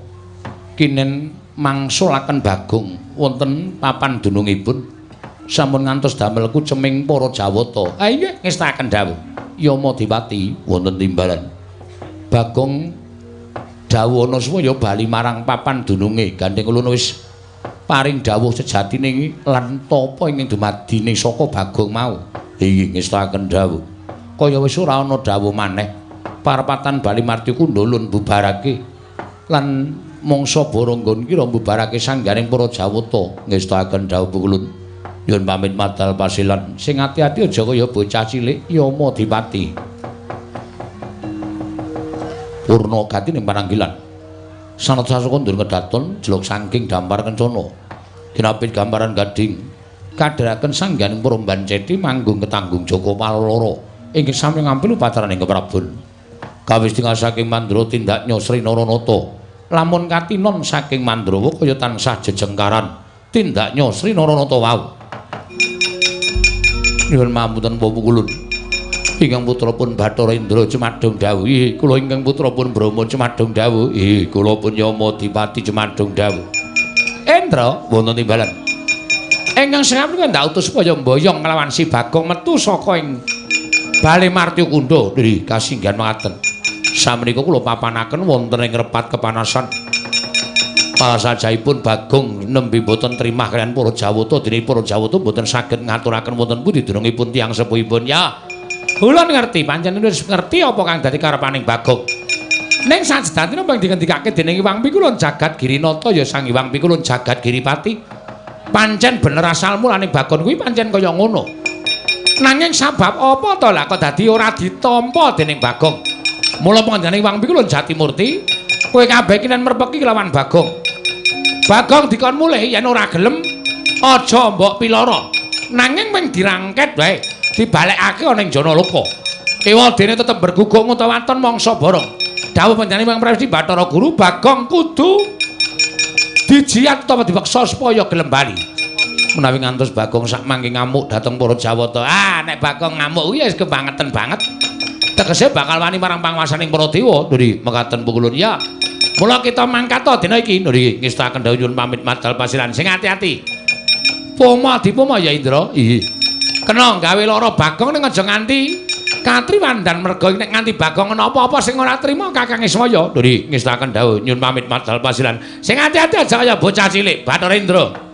kinen mangsulaken Bagong wonten papan dunungipun. Sampun ngantos damel kuceming para Jawata. Ah inggih ngestakaken dawuh. Yama Dipati wonten timbalan. Bagong dawuhana supaya bali marang papan dununge. Gandeng ulun wis paring dawuh sejatine lan tapa ingkang dumadine saka Bagong mau. Inggih ngestakaken dawuh. Kaya wis ora ana dawuh maneh. Parapatan bali marti kundha lun bubarake lan mangsa boronggon kira mbubarake sanggaring para Jawata. Ngestakaken dawuh Pukulun. Nyuwun pamit madal pasilan. Sing ati-ati aja kaya bocah cilik Yama Dipati. Purna gati ning pananggilan. Sanata saka ndur kedaton jeluk saking dampar kencana. Kinapit gambaran gading kadheraken sanggaring para mbanceti manggung ketanggung Jaka Paloro ingkang sami ngampil upacaraning keprabon. Kawis tinggal saking Mandra tindaknya Sri Naranata. Lamun katinon saking Mandrawa kaya tansah jejengkaran tindaknya Sri Naranata wau. Nyuwun pamunten Pukulun. Ingkang putra pun Bathara Indra cemadhong dawuh. Ih, kula ingkang putra pun Brahma cemadhong dawuh. Ih, kula pun Yama Dipati cemadhong dawuh. Indra wonten timbalan. Ingkang sengap menika ndak utus supaya mboyong nglawan si Bagong metu saka ing Bale Martya Kundha. Nggih, kasinggihan mekaten. Samenika kula papanaken wonten ing repat kepanasan. Malah sajaipun Bagong nembe boten trimah kaliyan para Jawata, dene para Jawata boten saged ngaturaken wonten pundi dunungipun tiyang sepuhipun. Ya, kula ngerti, pancen wis ngerti apa kang dadi karepaning Bagong. Ning sajedhatine apa dingendikake dening Hyang Pikulun Jagat Girinata ya Sang Hyang Pikulun Jagat Giripati. Pancen bener asal mulane Bagong kuwi pancen kaya ngono. Nanging sabab apa to lah kok dadi ora ditampa dening Bagong? Mula panjenengane Hyang Pikulun Jatimurti, kowe kabeh iki nen merpeki kelawan Bagong. Bagong dikon mulih yen ora gelem aja mbok piloro. Nanging mung dirangket wae, dibalekake ana ing Janaloka. Ewa dene tetep berguguk ngutawaton mangsa borong. Dawuh panjenengane Hyang Prawisti Bathara Guru, Bagong kudu dijiat utawa dipeksa supaya gelem bali. Menawi ngantos Bagong sak mangke ngamuk dhateng para Jawata. Ah, nek Bagong ngamuk kuwi wis kebangeten banget. Tegese bakal wani marang panguwasaning para dewa. Nuri mekaten pukulun ya. Mula kita mangkat dina iki. Nuri ngestakaken dawuh nyuwun pamit madal pasiran. Sing ati-ati. Poma dipoma ya Indra. Iya. Kena gawe lara Bagong ning aja nganti katriwandan merga nek nganti Bagong ana apa-apa sing ora trima Kakang Ismaya. Nuri ngestakaken dawuh nyuwun pamit madal pasiran. Sing ati-ati aja kaya bocah cilik Bathara Indra.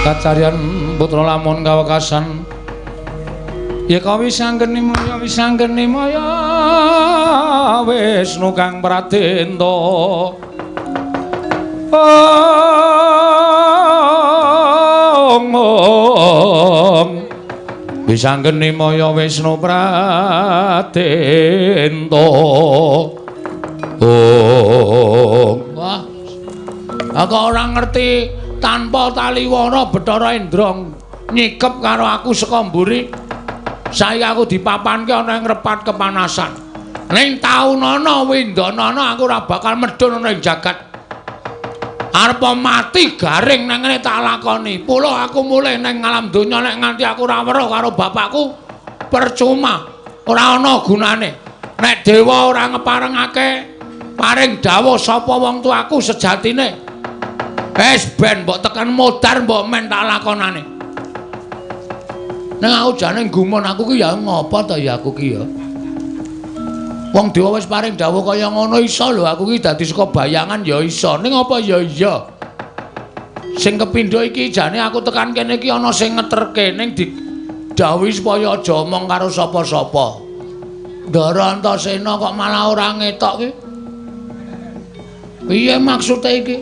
Kacarian putra lamun kawekasan ya kawisanggeni maya wisanggeni maya Wisnu kang pradenta. Ong ong wisanggeni maya Wisnu pradenta. Ong. Wah, aku ora ngerti tanpa taliwana Bathara Indra nyikep karo aku saka mburi. Saiki aku dipapanke ana ing repat kepanasan. Ning taunana windanana aku ora bakal medhun ana ing jagat. Arep mati garing nang ngene tak lakoni. Pula aku mulih ning alam donya nek nganti aku ora weruh karo bapakku percuma, ora ana gunane. Nek dewa ora ngeparengake paring dawuh sapa wong tuaku sejatine. Wis ben mbok tekan modar mbok men tak lakonane. Ning aku jane gumun aku ki ya ngopo to ya aku ki ya. Wong dewa wis paring dawuh kaya ngono iso lho aku ki dadi saka bayangan ya iso. Ning apa ya iya. Sing kepindho iki jane aku tekan kene iki ana sing ngeterke ning didhawuhi supaya aja omong karo sapa-sapa. Ndara Antasena kok malah ora ngetok ki. Piye maksude iki?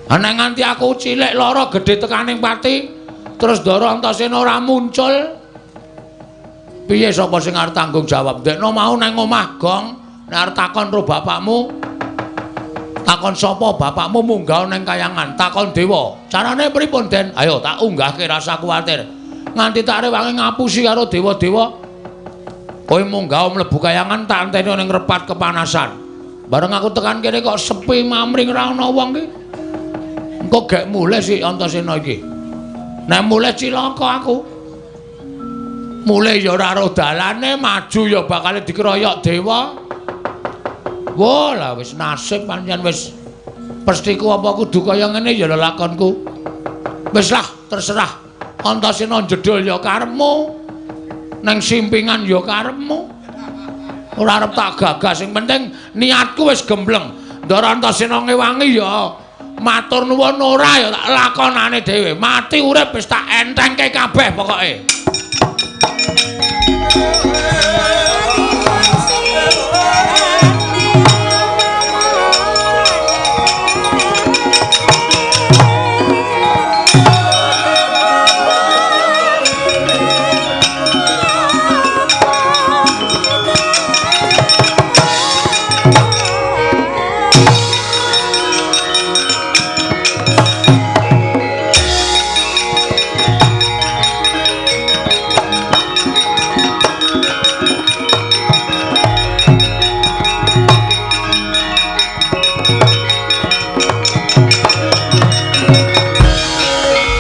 Ana nganti aku cilik lara gedhe tekaning pati terus Ndara Antasena ora muncul. Piye sapa sing arep tanggung jawab? Ndekno mau nang omah gong, nek arep takon karo bapakmu, takon sapa bapakmu munggah nang kayangan, takon dewa. Carane pripun, Den? Ayo tak unggahke rasa kuwatir. Nganti tak rewangi ngapusi karo dewa-dewa. Kowe munggah mlebu kayangan tak enteni ning repat kepanasan. Bareng aku tekan kene kok sepi mamring ora ana wong ki. Engko gek mulih si Antasena iki. Nek mulih cilaka aku. Mulih ya ora ro dalane, maju ya bakal dikeroyok dewa. Wah, lah wis nasib pancen wis pestiku apa kudu kaya ngene ya lelakonku. Wis lah, terserah. Antasena jedul ya karepmu. Nang simpingan ya karepmu. Ora arep tak gagas, sing penting niatku wis gembleng. Ndara Antasena ngewangi ya matur nuwun ora ya tak lakonane dhewe. Mati urip wis tak entengke kabeh pokoke.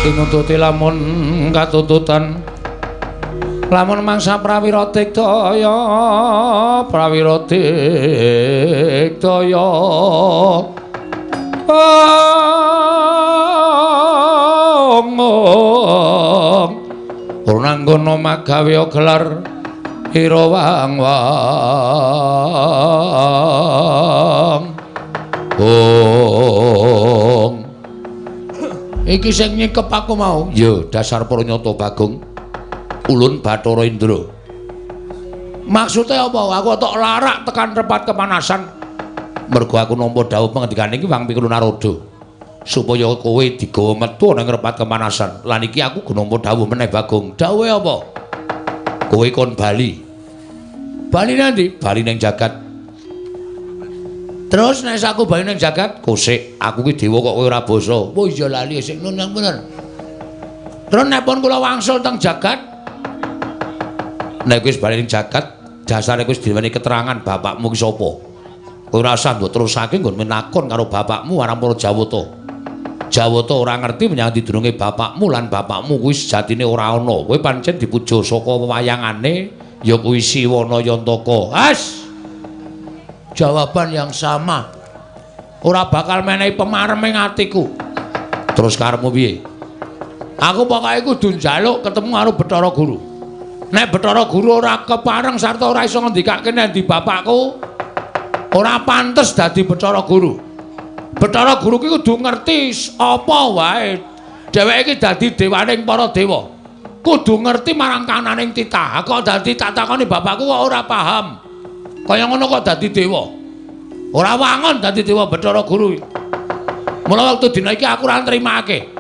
Tinututi lamun katututan lamun mangsa prawira digdaya prawira digdaya ora nggono magawe gelar ira wang wang ong. Iki sing nyikep aku mau. Ya, dasar pranyata Bagong. Ulun Bathara Indra. Maksude apa? Aku tok larak tekan tempat kepanasan. Mergo aku nampa dawuh pengendikane iki Wang Pikul Narada. Supaya kowe digawa metu nang repat kepanasan. Lan iki aku nampa dawuh meneh Bagong. Dawuhe apa? Kowe kon bali. Bali nanti? Bali ning jagat. Terus nek aku bali ning jagat, kosek aku ki dewa kok kowe ora basa. Oh iya lali sik nun bener. Terus nek pun kula wangsul teng jagat, nek wis bali ning jagat, dasare wis diweni keterangan bapakmu ki sapa. Kowe ora usah mbok terusake nggon menakon karo bapakmu marang para Jawata. Jawata ora ngerti menyang didurunge bapakmu lan bapakmu kuwi sejatine ora ana. Kowe pancen dipuja saka wewayangane ya kuwi Siwana Yantaka. As. Jawaban yang sama. Ora bakal menehi pemarem ing atiku. Terus karepmu piye? Aku pokoke kudu njaluk ketemu karo Bathara Guru. Nek Bathara Guru ora kepareng sarta ora iso ngendikake nek ndi bapakku, ora pantes dadi Bathara Guru. Bathara Guru ki kudu ngerti apa wae. Dheweke iki dadi dewaning para dewa. Kudu ngerti marang kananing titah. Kok dadi tak takoni bapakku kok ora paham. Kaya ngono kok dadi dewa. Ora wangun dadi dewa Bathara Guru. Mula wektu dina iki aku ora nrimake.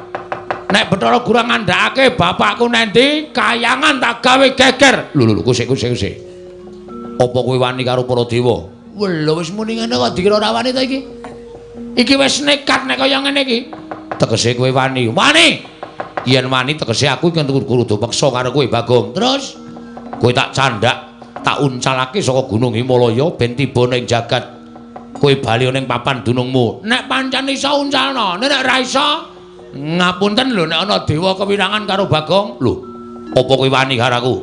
Nek Bathara Guru ngandhakake bapakku nendi, kayangan tak gawe geger. Lho lho kusik kusik kusik. Apa kowe wani karo para dewa? Lho wis muni ngene kok dikira ora wani ta iki? Iki wis nekat nek kaya ngene iki. Tegese kowe wani. Wani. Yen wani tegese aku iki kudu peksa karo kowe Bagong. Terus kowe tak candhak, tak uncalake saka Gunung Himalaya ben tiba ning jagat. Kowe bali ning papan dunungmu. Nek pancen iso uncalno, nek ora iso ngapunten lho nek ana dewa kewirangan karo Bagong. Lho, apa kowe wani karo aku?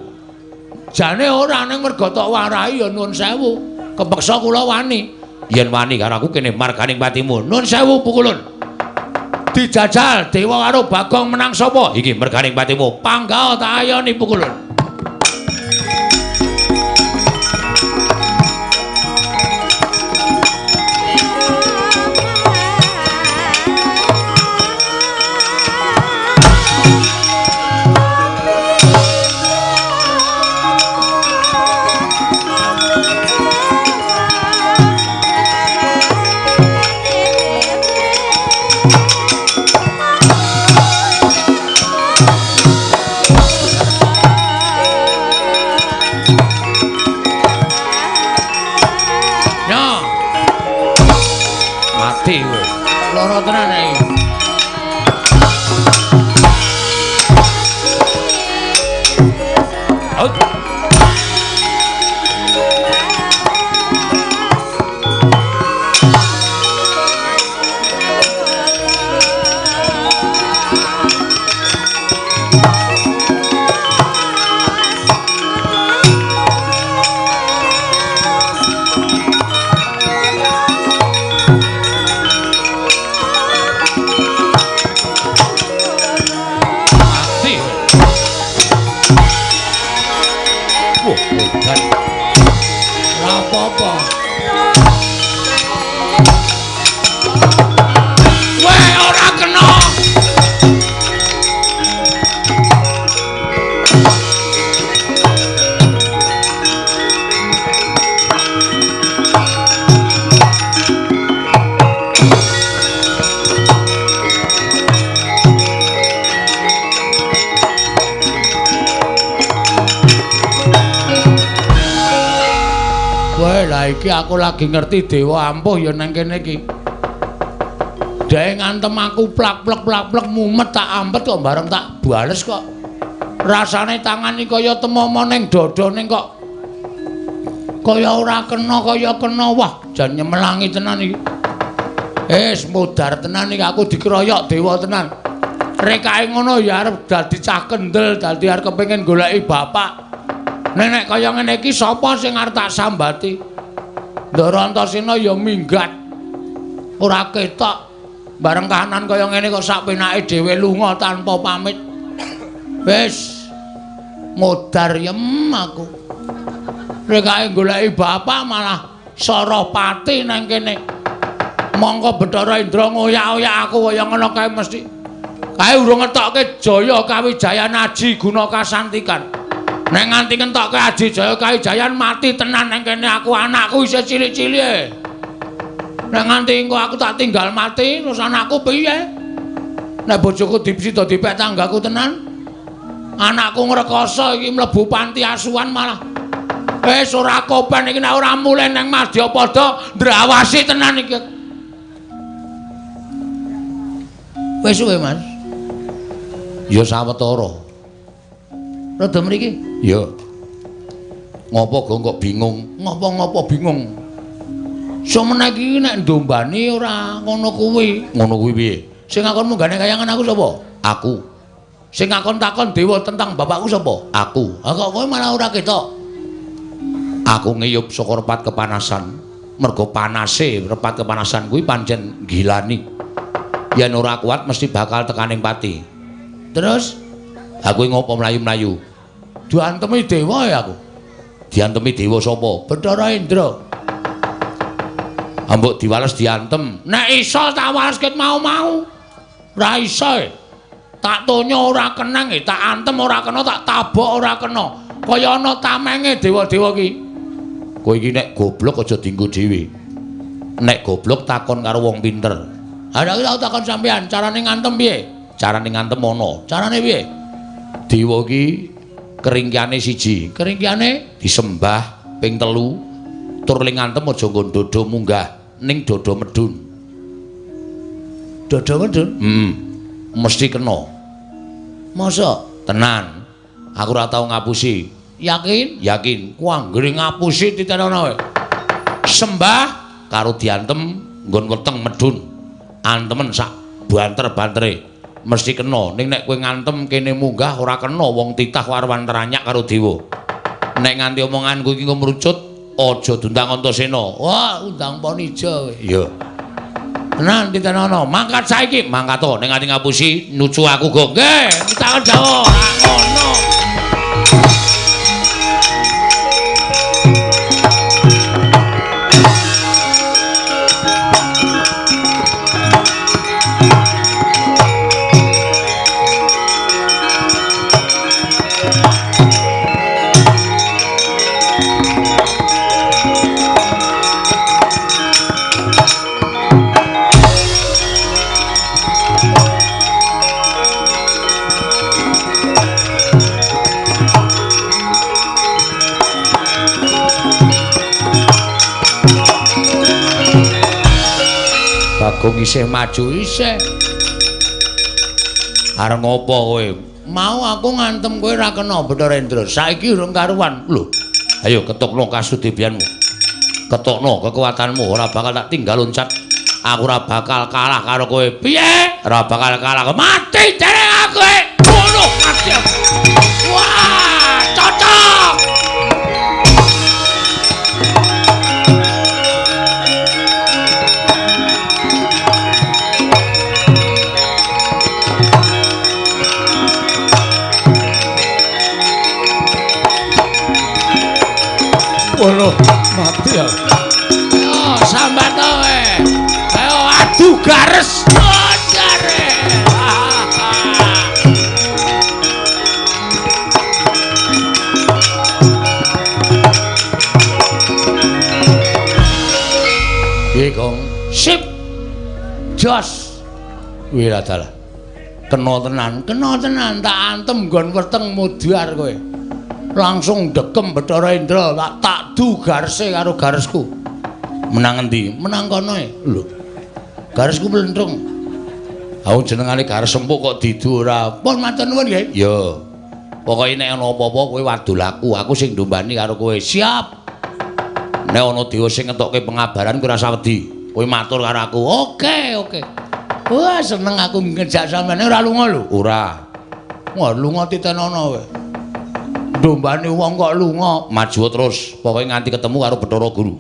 Jane ora, ning mergo tok warahi ya nuwun sewu. Kepeksa kula wani. Yen wani karo aku kene marganing patimu. Nuwun sewu pukulun. Dijajal dewa karo Bagong menang sapa? Iki merganing patimu. Panggah tak ayoni pukulun. Loro tenan iki. Weh, ora kena. Wah, iki aku lagi ngerti dewa ampuh ya nang kene iki. Dhek ngantem aku plak-plek plak-plek mumet tak ampet kok bareng tak bales kok. Rasane tangan iki kaya temomo ning dada ning kok kaya ora kena kaya kena. Wah, jan nyemelangi tenan iki. Wis modar tenan iki aku dikeroyok dewa tenan. Rekake ngono ya arep dadi cah kendel, dadi arep kepengin goleki bapak. Nek kaya ngene iki sapa sing arep tak sambati? Ndara Antasena ya minggat. Ora ketok. Bareng kahanan kaya ngene kok sak penake dhewe lunga tanpa pamit. Wis modar yem aku. Rekake goleki bapak malah Sarapati nang kene. Mongko Bathara Indra ngoyak-oyak aku kaya ngono kae mesti. Kae urung ngetokke Jaya Kawijayan Aji Guna Kasantikan. Nek nganti ngentokke Aji Jaya Kawijayan mati tenan nang kene aku, anakku isih cilik-cilik. Nek nganti engko aku tak tinggal mati terus anakku piye? Nek bojoku dipsida dipek tanggaku tenan. Anakku ngrekoso iki mlebu panti asuhan malah. Wis ora kopen iki nek ora mulih nang Madyapada ndrawasi tenan iki. Wis suwe, Mas. Ya sawetara. Rada mriki? Ya. Ngopo kok bingung? Ngopo-ngopo bingung. Somene iki nek ndombani ora ngono kuwi. Ngono kuwi piye? Sing ngakon munggane kayangan aku sapa? Aku. Sing ngakon takon dewa tentang bapakku sapa? Aku. Ha kok kowe malah ora ketok. Aku ngiyup saka repat kepanasan. Mergo panase repat kepanasan kuwi pancen gilani. Yen ora kuat mesti bakal tekaning pati. Terus aku ngopo mlayu-mlayu? Diantemi dewa ya aku. Diantemi dewa sapa? Bathara Indra. Ambok diwales diantem. Nek iso tak wales ket mau-mau. Ora iso. Tak tonyo ora kenang, tak antem ora kena, tak tabok ora kena. Kaya ana tamenge dewa-dewa ki. Kowe iki nek goblok aja dienggo dhewe. Nek goblok takon karo wong pinter. Ha nek aku takon sampean, carane ngantem piye? Carane ngantem ana. Carane piye? Dewa iki keringkiane siji, keringkiane disembah ping 3, tur ling ngantem aja nggon dodo munggah, ning dodo medun. Dodo medun? Mesti kena. Masa? Tenan. Aku ora tau ngapusi. Yakin? Yakin. Ku anggere ngapusi titenono wae. Sembah karo diantem nggon weteng medun. Antemen sak banter-bantere. Mesti kena. Ning nek kowe ngantem kene munggah ora kena, wong titah warwan teranyak karo dewa. Nek nganti omonganku iki ngrucut, aja diundang Antasena. Wah, undang Ponija kowe. Iya. Tenan titenono, mangkat saiki, mangkat to. Nek nganti ngapusi nucu aku go. Nggih, takon Jawa. Ngono. Bagong isih maju isih. Arep ngopo kowe? Mau aku ngantem kowe ora kena Bathara Indra. Saiki urung karuan. Lho, ayo ketokno kasudebianmu. Ketokno kekuatanmu, ora bakal tak tinggal loncat. Aku ora bakal kalah karo kowe. Piye? Ora bakal kalah. Mati dereng aku. Ngono mati aku. Wah, cocok. Waduh, mati ya. Gares. Jare. Piye, Gong? Sip. Jos. Wih dalah. Kena tenan tak antem nggon weteng mudhar kowe. Langsung dekem Bathara Indra, tak du garese karo garesku. Menang endi? Menang kono e. Lho. Garesku mlentrung. Ha jenengane gares empuk kok didu ora. Pun matur nuwun nggih. Ya. Pokoke nek ana apa-apa kowe wadul aku, aku sing ndombani karo kowe. Siap. Nek ana dewa sing ngetokke pengabaran kowe ora usah wedi. Kowe matur karo aku. Oke, oke. Wah, seneng aku ngejak sampeyan ora lunga lho. Ora. Wah, lunga titenono kowe. Ndombani wong kok lunga, maju terus. Pokoke nganti ketemu karo Bathara Guru.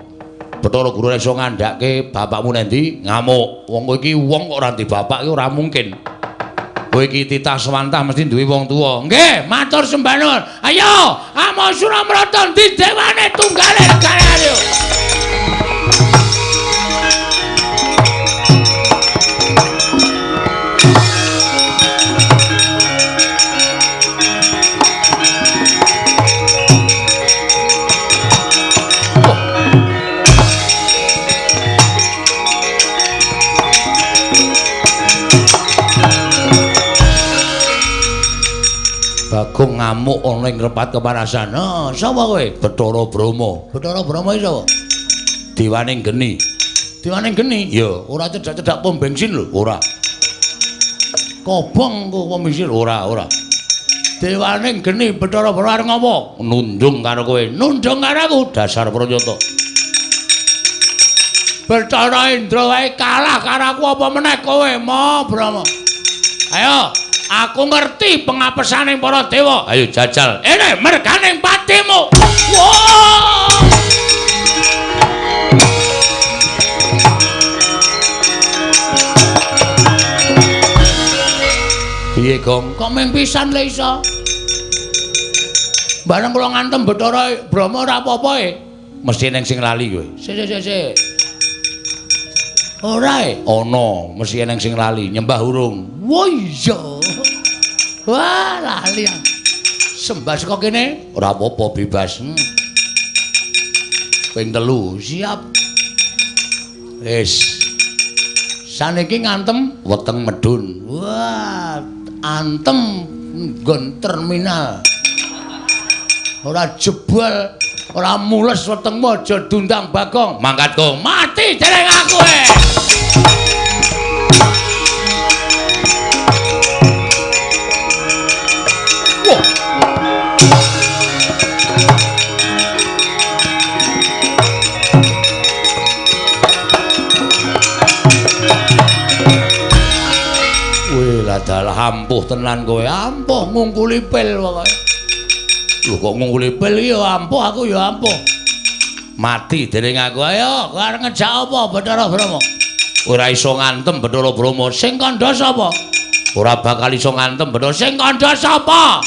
Bathara Guru ora iso ngandhake bapakmu nendi, ngamuk. Wong kowe iki wong kok ora ndek bapak iki ora mungkin. Kowe iki titah swantah mesti duwe wong tuwa. Nggih, matur sembah nuwun. Ayo, amo Suramrata ndi dewane tunggale negara ayo. Bagong ngamuk ana ing repat kepanasan. "Ha, sapa kowe?" "Bathara Brahma." "Bathara Brahma iki sapa?" "Dewaning geni." "Dewaning geni?" "Ya, ora cedhak-cedhak pom bensin lho." "Ora." "Kobong kok pom bensin?" "Ora, ora." "Dewaning geni Bathara Brahma arep ngopo?" "Nundung karo kowe." "Nundung karo aku?" "Dasar pranyata." "Bathara Indra wae kalah karo aku apa meneh kowe, Ma Brahma?" "Ayo, aku ngerti pengapesaning para dewa. Ayo jajal. Ini merganing patimu." Wah! Piye, Gong? Kok mung pisan le iso? Bareng kula ngantem Bathara Brahma ora apa-apa e. Mesti eneng sing lali kowe. Sik sik sik. Ora e? Ana, mesti eneng sing lali, nyembah urung. Wah iya. Wah, lali. Sembah saka kene ora apa-apa bebas. Ping 3, siap. Wis. Saniki ngantem weteng medun. Wah, antem nggon terminal. Ora jebol, ora mules wetengmu aja dundang Bagong. Mangkat Gong, mati dereng aku e. Dalah ampuh tenan kowe, ampuh ngungkuli pil pokoke. Lho kok ngungkuli pil iki ya ampuh, aku ya ampuh. Mati dening aku. Ayo, kowe arep ngejak apa Bathara Brahma? Ora iso ngantem Bathara Brahma. Sing kandha sapa? Ora bakal iso ngantem Bathara. Sing kandha sapa?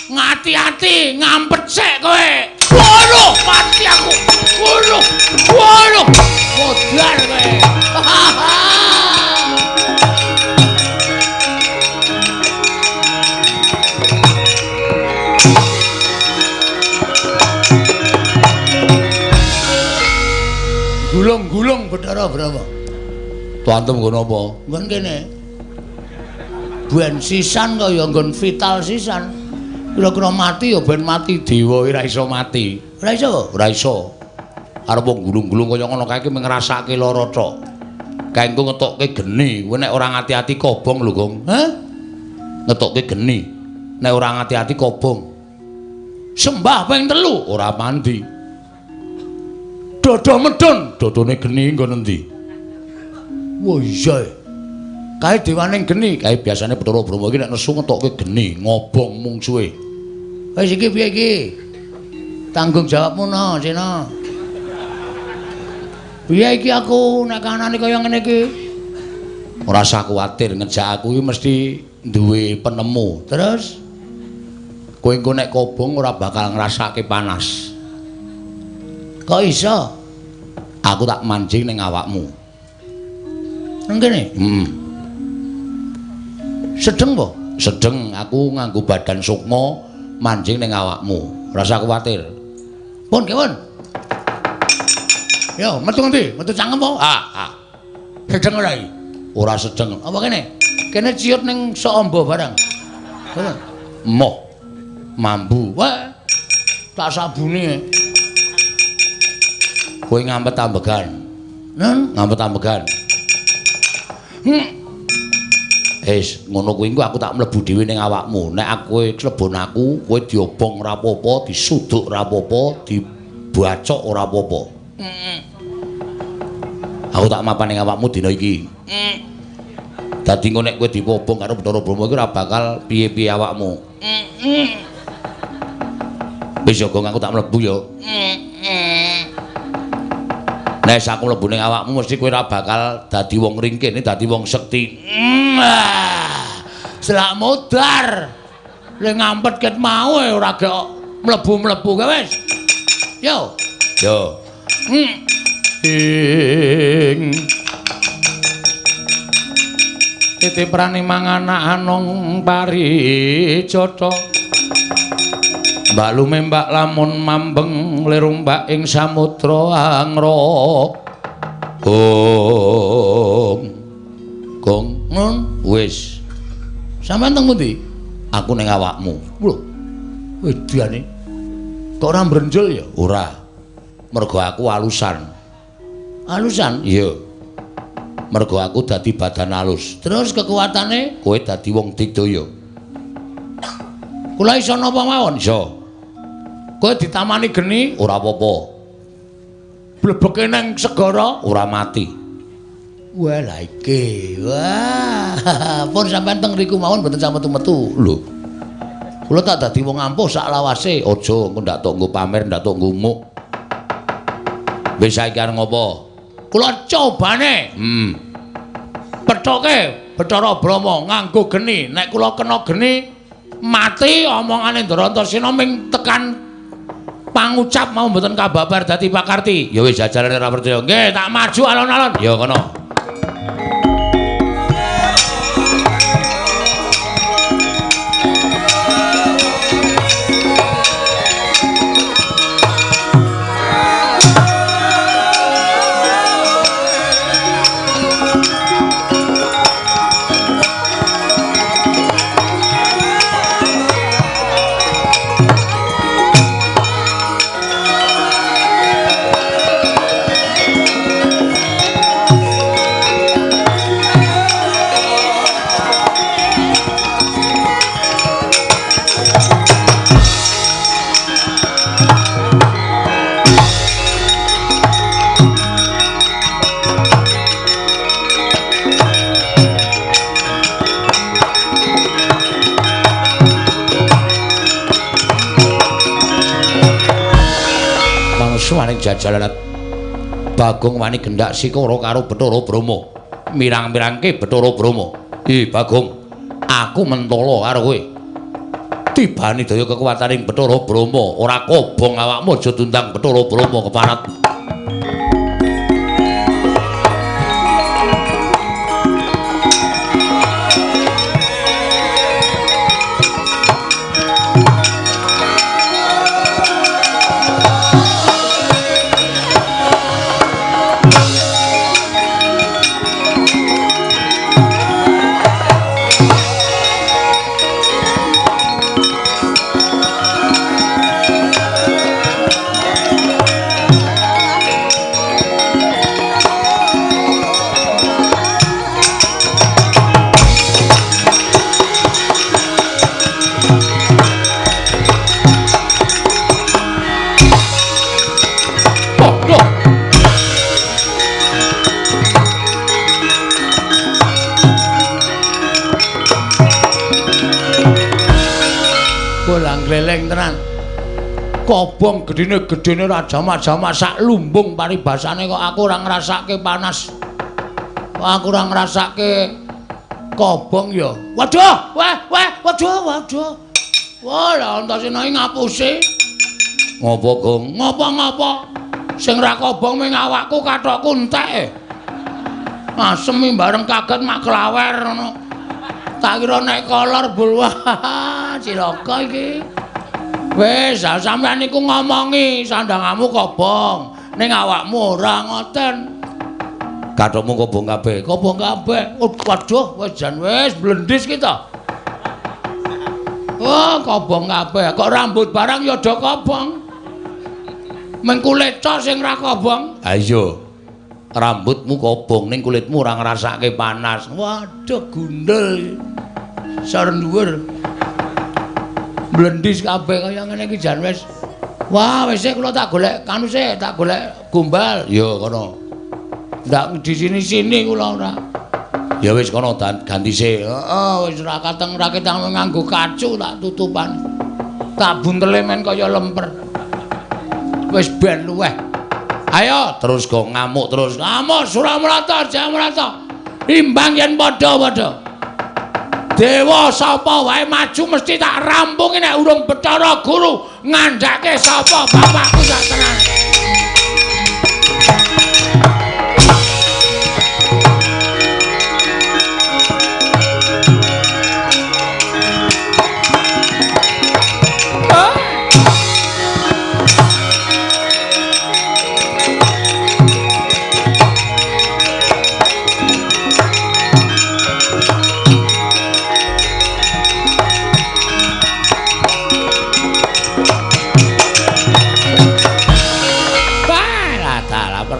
Ngati-ati, ngampet sik kowe. Waduh, mati aku. Waduh. Waduh. Modar kowe. Gulung-gulung Bathara Brahma. Tuantem nggon apa? Nggon kene. Ben sisan kaya nggon vital sisan. Kira-kira mati ya ben mati dewa ora iso mati. Ora iso? Ora iso. Arep wong gulung-gulung kaya ngono kae iki ngrasake lara tok. Kae engko ngetokke geni, kowe nek ora ngati-ati kobong lho, Gong. Hah? Ngetokke geni. Nek ora ngati-ati kobong. Sembah ping 3 ora mandi. Dodo medun, dodone geni nggon endi? Wah iya. Kae dewaning geni, kae biasane Bathara Brahma iki nek nesu ngetokke geni, ngobong mungsuhe. Wis iki piye iki? Tanggung jawabmu no, Sena. Piye iki aku nek kanane kaya ngene iki? Ora usah kuwatir, ngejak aku iki mesti duwe penemu. Terus kowe engko nek kobong ora bakal ngrasake panas. Kok iso? Aku tak mancing ning awakmu. Nang kene? Heeh. Sedeng po? Sedeng, aku nganggo badan sukma manjing ning awakmu. Rasa kuwatir. Pun, kewon. Yo, metu ngendi? Metu cangkem po? Ah, ah. Sedeng ora iki? Ora sedeng. Apa kene? Kene ciut ning sok amba barang. Moh. Mambu. Wah. Tak sabune. Kowe ngampet ambegan. Nen, ngampet ambegan. Wis, ngono kuwi engko aku tak mlebu dhewe ning awakmu. Nek aku klebon aku, kowe diobong ora apa-apa, disuduk ora apa-apa, dibacok ora apa-apa. Aku tak mapan ning awakmu dina iki. Dadi engko nek kowe dipobong karo Bathara Brahma iki ora bakal piye-piye awakmu. Wis ya, Gong, aku tak mlebu ya. Nek aku mlebu ning awakmu mesti kowe ora bakal dadi wong ringkih, dadi wong sekti. Selak modar. Le ngampet ket mau ora gek mlebu-mlebu ke wis. Yo. Yo. Ing titiprane manganak anong parijata. Mbak lumembak lamun mambeng lirumbak ing samudra angra. Gong. Gong, nun wis. Sampeyan teng pundi? Aku ning awakmu. Lho. Wedane. Kok ora mbrenjul ya? Ora. Mergo aku alusan. Alusan? Iya. Mergo aku dadi badan alus. Terus kekuatane kowe dadi wong digdaya. Kula iso napa mawon? Iso. Kowe ditamani geni ora apa-apa. Blebeke nang segara ora mati. Wah, lha iki. Wah, pun sampean teng riku mawon mboten sampe metu-metu. Lho. Kula tak dadi wong ampuh sak lawase. Aja engko ndak tok nggo pamer, ndak tok nggo muk. Wis saiki arep ngopo? Kula cobane. Pethoke Bathara Brahma nganggo geni. Nek kula kena geni mati omongane Ndara Antasena ming tekan pangucap mau mboten kababar dadi pakarti. Ya wis jajalane ora percaya. Nggih, tak maju alon-alon. Ya kono. Suwaning jajalan Bagong wani gendak sikara karo Bathara Brahma. Mirang-mirangke Bathara Brahma. "Ih, Bagong, aku mentala karo kowe. Tibane daya kekuwataning Bathara Brahma, ora kobong awakmu aja diundang Bathara Brahma keparat." Gleleng tenan. Kobong gedene-gedene ora jamak-jamak sak lumbung paribasane kok aku ora ngrasake panas. Kok aku ora ngrasake kobong ya. Waduh, wah, wah, waduh, waduh. Wah, lha Antasena iki ngapusi. Ngopo, Gong? Ngopo-ngopo? Sing ra kobong ming awakku kathokku entek. Asem bareng kaget mak klawer ngono. Tak kira nek kolor bul wah cilaka iki. Wis, sampean niku ngomongi sandangamu kobong, ning awakmu ora ngoten. Kathokmu kobong kabeh, kobong kabeh. Oh, waduh, wis jan wis blendis kita. Wah, kobong kabeh. Kok rambut barang ya do kobong. Meng kulit tok sing ra kobong. Ha iya. Rambutmu kobong ning kulitmu ora ngrasake panas. Waduh, gundel. Sor dhuwur. Blendis kabeh kaya ngene iki jan wis. Wah, wis kula tak golek kanu sik, tak golek gombal. Ya kono. Ndak di sini-sini kula ora. Ya wis kono ganti sik. Heeh, wis ora kateng ra ketang nganggo kacu tak tutupan. Tak buntele men kaya lemper. Wis ben luweh. Ayo terus go ngamuk terus. Ngamuk Suramrata, Jamrata. Imbang yen padha-padha. Dewa sapa wae maju mesti tak rampungi nek urung Bathara Guru ngandhake sapa bapakku sak tenan.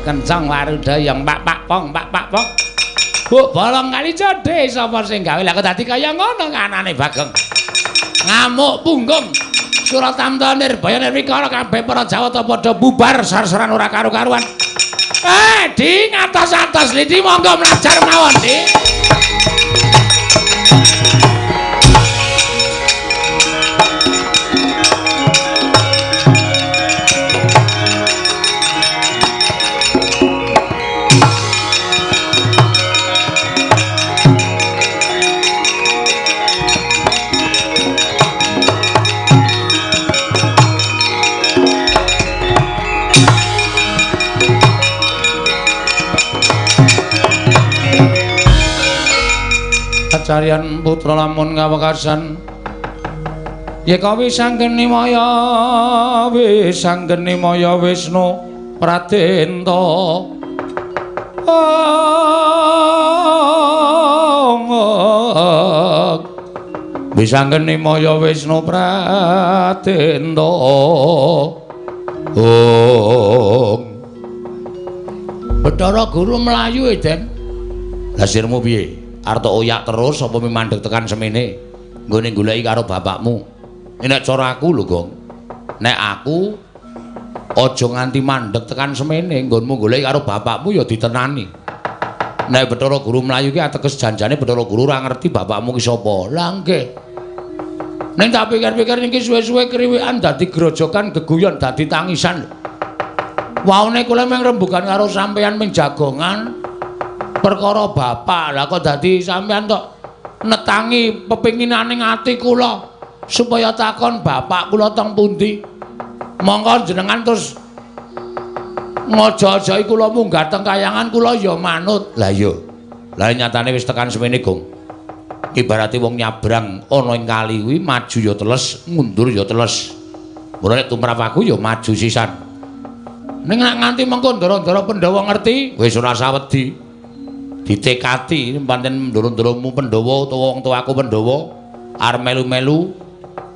Kencang warudayang pak pak pong pak pak pong. Bu bolong kali jodhe sapa sing gawe lah kok dadi kaya ngono anane Bagong. Ngamuk punggung. Suratamta Nirbaya Nirwikara kabeh para Jawata padha bubar sar-saran ora karu-karuan. Di ngatos-atos lidi monggo mlajar mawon, Di. Kacarian putra lamun kawekasan yeka wisanggeni maya wisanggeni maya Wisnu Pradenta. Wisanggeni maya Wisnu Pradenta. Om Bathara Guru mlayu e, Den. Lah sirmu piye? Arep oyak terus apa mandeg tekan semene nggone goleki karo bapakmu. Nek cara aku lho, Gong. Nek aku aja nganti mandeg tekan semene nggonmu goleki karo bapakmu ya ditenani. Nek Bathara Guru mlayu ki ateges janjane Bathara Guru ora ngerti bapakmu ki sapa. Lah nggih. Ning tak pikir-pikir niki suwe-suwe kriwikan dadi grojokan geguyon dadi tangisan. Waune kula mung rembugan karo sampeyan ming jagongan perkara bapak. Lah kok dadi sampeyan tok netangi pepinginane ati kula supaya takon bapak kula teng pundi. Monggo jenengan terus ngojo-ojoki kula munggah teng kayangan kula ya manut. Lah iya. Lah nyatane wis tekan semene, Gong. Ibarate wong nyabrang ana ing kali kuwi maju ya teles, mundur ya teles. Mula nek tumrap aku ya maju sisan. Ning nek nganti mengko ndara-ndara Pandhawa ngerti, wis ora sawedi. Ditekati pancen ndoro-ndoromu Pandhawa utawa wong tuaku Pandhawa arep melu-melu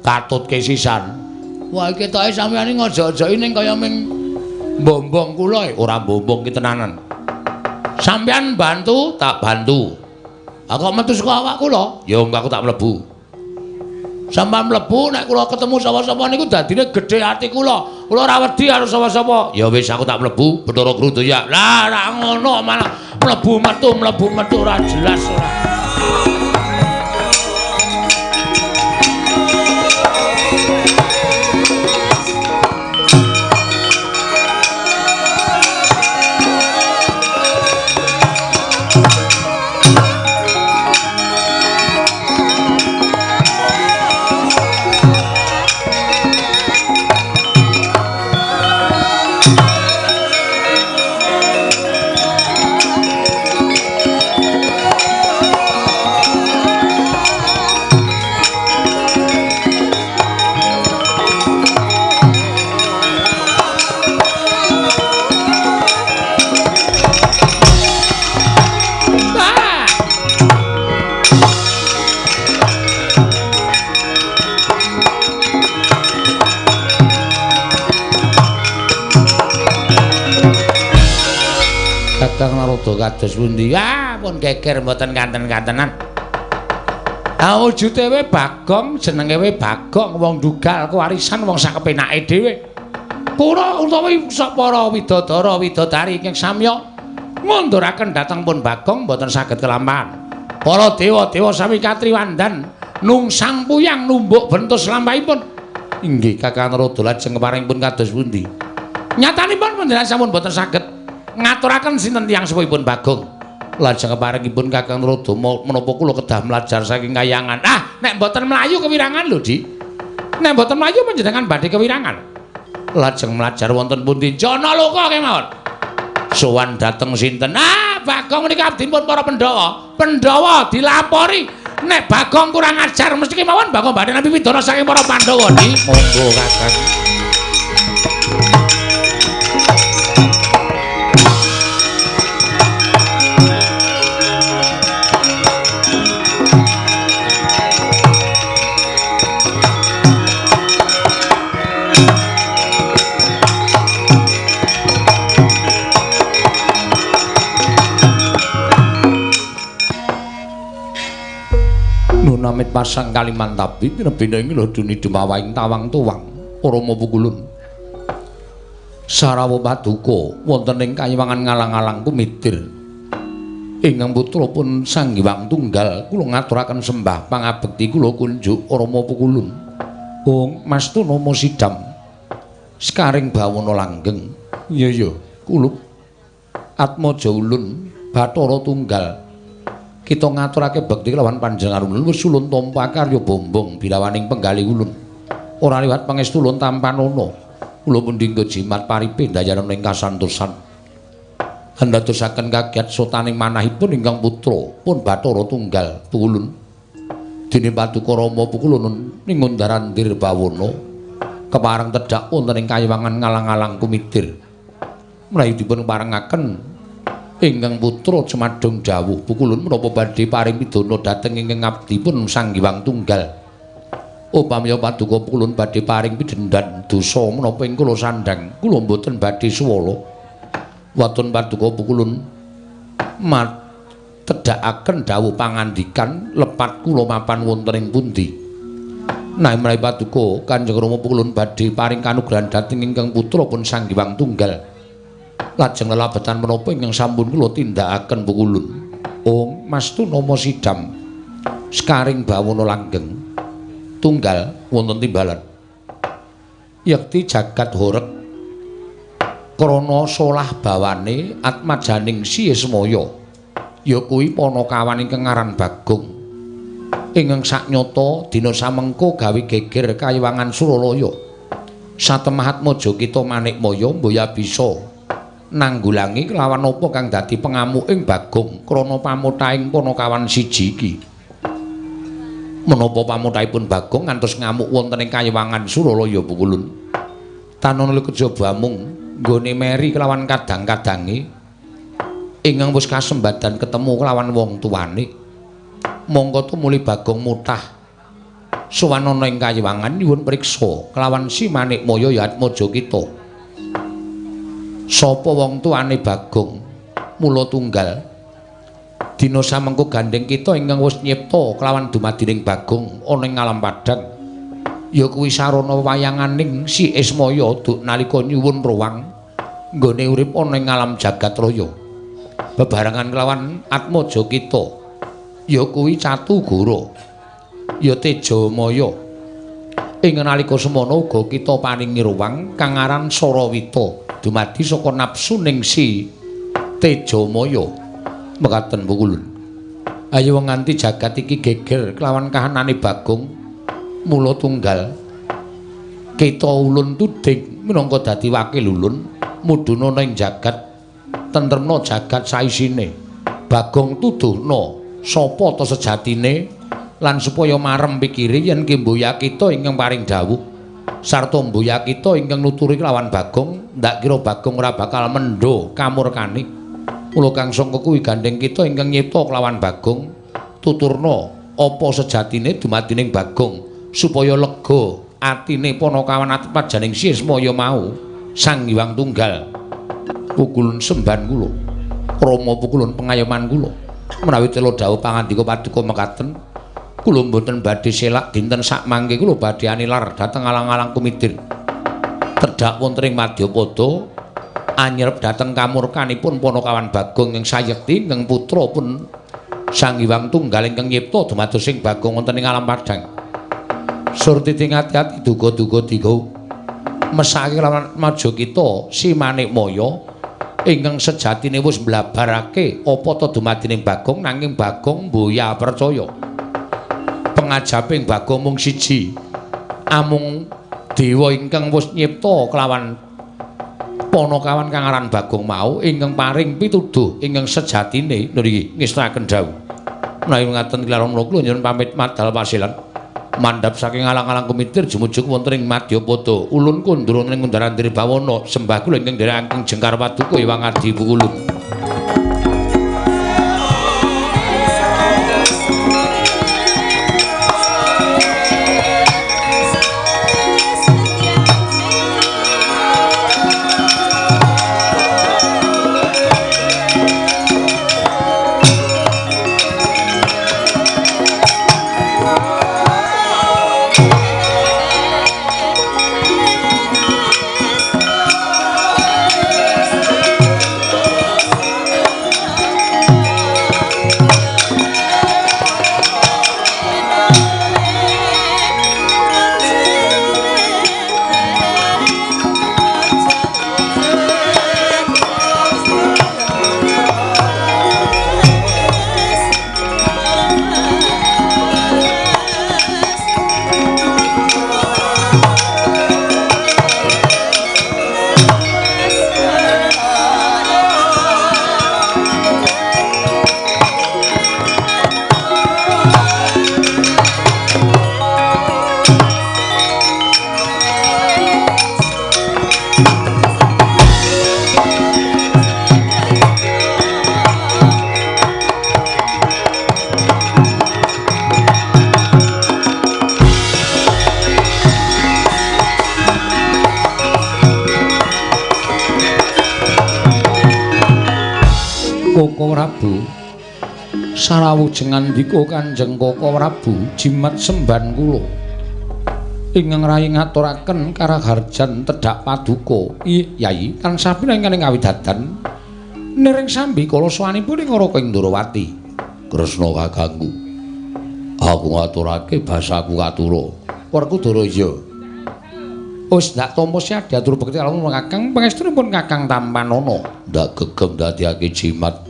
katutke sisan. Wah iki ketoke sampeyan ngojo-ojoki ning kaya ming mbombong kula. Ora mbombong ki tenanan. Sampeyan bantu, tak bantu. Aku kok metu saka awak kula? Ya aku tak mlebu. Sampeyan mlebu nek kula ketemu sapa-sapa niku dadine gedhe ati kula. Kula ora wedi karo sapa-sapa. Ya wis aku tak mlebu, Bathara Guru ya. Lah ora ngono malah mlebu metu ora jelas ora. kados pundi? Ah, pun geger mboten kanten-kantenan. Ah, wujude we Bagong, jenenge we Bagong, wong dugal kewarisan wong sak kepenake dhewe. Kula utawi para widodara widodari ingkang samya ngunduraken dhateng pun Bagong mboten saged kelampahan. Para dewa-dewa sami katriwandan nungsang puyang numbuk bentus lampahipun. Inggih Kakang Narada lajeng keparingipun kados pundi? Nyatanipun panjenengan sampun mboten saged ngaturaken sinten tiyang sepuhipun Bagong. Lajeng keparingipun Kakang Narada menapa kula kedah mlajar saking kayangan. Ah, nek mboten mlayu kewirangan lho, Dik. Nek mboten mlayu panjenengan badhe kewirangan. Lajeng mlajar wonten pundi? Janaloka kemawon. Sowan dhateng sinten? Ah, Bagong menika abdipun para Pandhawa. Pandhawa dilapori nek Bagong kurang ajar mesti kemawon Bagong badhe nampi pidana saking para Pandhawa, Dik. Monggo Kakang. Amit pasang Kalimantabi tinebina ing loduni dumawaing tawang tuwang Rama Pukulun Sarawa paduka wonten ing kayiwangan ngalang-alang kumitir ingkang putra pun Sang Hyang Tunggal kula ngaturaken sembah pangabekti kula kunjuk Rama Pukulun. Ong Mastu nama Sidam sekaring bawana langgeng. Iya iya kulup Atmaja ulun Bathara Tunggal kita ngaturake bekti kelawan panjenengan ulun wis ulun tampa karya bombong bilawaning penggalih ulun ora liwat pangestu ulun tampanana kula pundi jimat paripe ndayanan ing kasantosan andadosaken kagiat sotaning manahipun ingkang putra pun Bathara Tunggal Pukulun dene paduka Rama Pukulun ing Undarandir bawana kepareng tedhak wonten ing kayiwangan ngalang-alang kumitir menawi dipun parengaken ingkang putra jumadung dawuh Pukulun menapa badhe paring pidana dhateng ingkang abdipun Sang Hyang Tunggal. Upami paduka Pukulun badhe paring pidhendan dosa menapa ing kula sandhang kula mboten badhe suwala. Waton paduka Pukulun tedhakaken dawuh pangandikan lepat kula mapan wonten ing pundi. Nah menawi paduka Kanjeng Rama Pukulun badhe paring kanugrahan dhateng ingkang putra pun Sang Hyang Tunggal. Lajeng lelabetan menapa ingkang sampun kula tindakaken Pukulun. Ong Mastu nama Sidam sekaring bawana langgeng tunggal wonten timbalan. Yekti jagat horeg krana solah bawane atmajaning Si Ismaya ya kuwi panakawan ingkang aran Bagong ingkang saknyata dina samengko gawe geger kayiwangan Suralaya. Satemah atmaja kita Manikmaya mboya bisa nanggulangi kelawan apa kang dadi pengamuking Bagong krana pamutaing panakawan siji iki. Menapa pamutahipun Bagong ngantos ngamuk wonten ing kayiwangan Suralaya Pukulun. Tanana kejaba mung nggone meri kelawan kadang-kadange ingkang wis kasembadan ketemu kelawan wong tuane. Mongko tumuli Bagong mutah sowan ana ing kayiwangan nyuwun priksa kelawan Si Manikmaya ya Atmaja kita. Sapa wong tuane Bagong mula tunggal dina samengko gandheng kita ingkang wis nyipta kelawan dumadining Bagong ana ing alam padhang ya kuwi sarana wayanganing Si Ismaya duk nalika nyuwun ruwang nggone urip ana ing alam jagat raya bebarengan kelawan atmaja kita ya kuwi Catugara ya Tejamaya ing nalika semana uga kita paringi ruwang kang aran Sarawita dumadi saka nafsuning Si Tejamaya. Mekaten Pukulun. Ayo nganti jagat iki geger kelawan kahanane Bagong mula tunggal kita ulun tuding minangka dadi wakil ulun mudhuna ning jagat tentremna jagat saisine. Bagong tuduhna sapa ta sejatine lan supaya marem pikire yen kimboya kita ingkang paring dawuh sarta mboya kita ingkang nuturi kelawan Bagong ndak kira Bagong ora bakal mendho kamurkane. Mula kang sangka kuwi gandheng kita ingkang nyipta kelawan Bagong tuturna apa sejatine dumadining Bagong supaya lega atine panakawan atmajaning Si Ismaya mau Sang Hyang Tunggal. Pukulun semban kula. Rama pukulun pengayoman kula. Menawi tela dawuh pangandika paduka mekaten, kula mboten badhe selak dinten sakmangke kula badhe anilar dhateng alang-alang kumidir. Tedhak wonten ing Madyapada anyerep dhateng kamurkanipun Panakawan Bagong ing sayekti ingkang putra pun Sang Hyang Tunggal ingkang nyipta dumados sing Bagong wonten ing alam padhang. Surtiti ngati-ati duga-duga diga mesake lawan maja kita si Manikmaya ingkang sejatine wis mblabarake apa ta dumadining Bagong, nanging Bagong mboya percaya. Pengajaping Bagong mung siji, amung dewa ingkang wis nyipta kelawan Panakawan kang aran Bagong mau ingkang paring pituduh ingkang sejatine niki ngestakaken dawuh. Menawi ngaten kilaron kula nyuwun pamit madal pasilan mandhap saking alang-alang kumitir jumujuk wonten ing Madyapada. Ulun kundur wonten ing Kundaran Bawana, sembah kula ingkang nderekaken jengkar paduka Hyang Adi Pukulun. Koko Prabu sarawujeng ngandika Kanjeng Koko Prabu jimat semban kula ingkang rayi ngaturaken karaharjan tedhak paduka. Yai tansah pinangan ing kawidadan niring sambi kala sowanipun ing Raka Indrawati. Kresna kakangku, aku ngaturake basaku katura. Werkudara iya. Wis ndak tampa siadya atur bekti kalamun Kakang pangestunipun Kakang Tampanana. Ndak gegem dadiake jimat.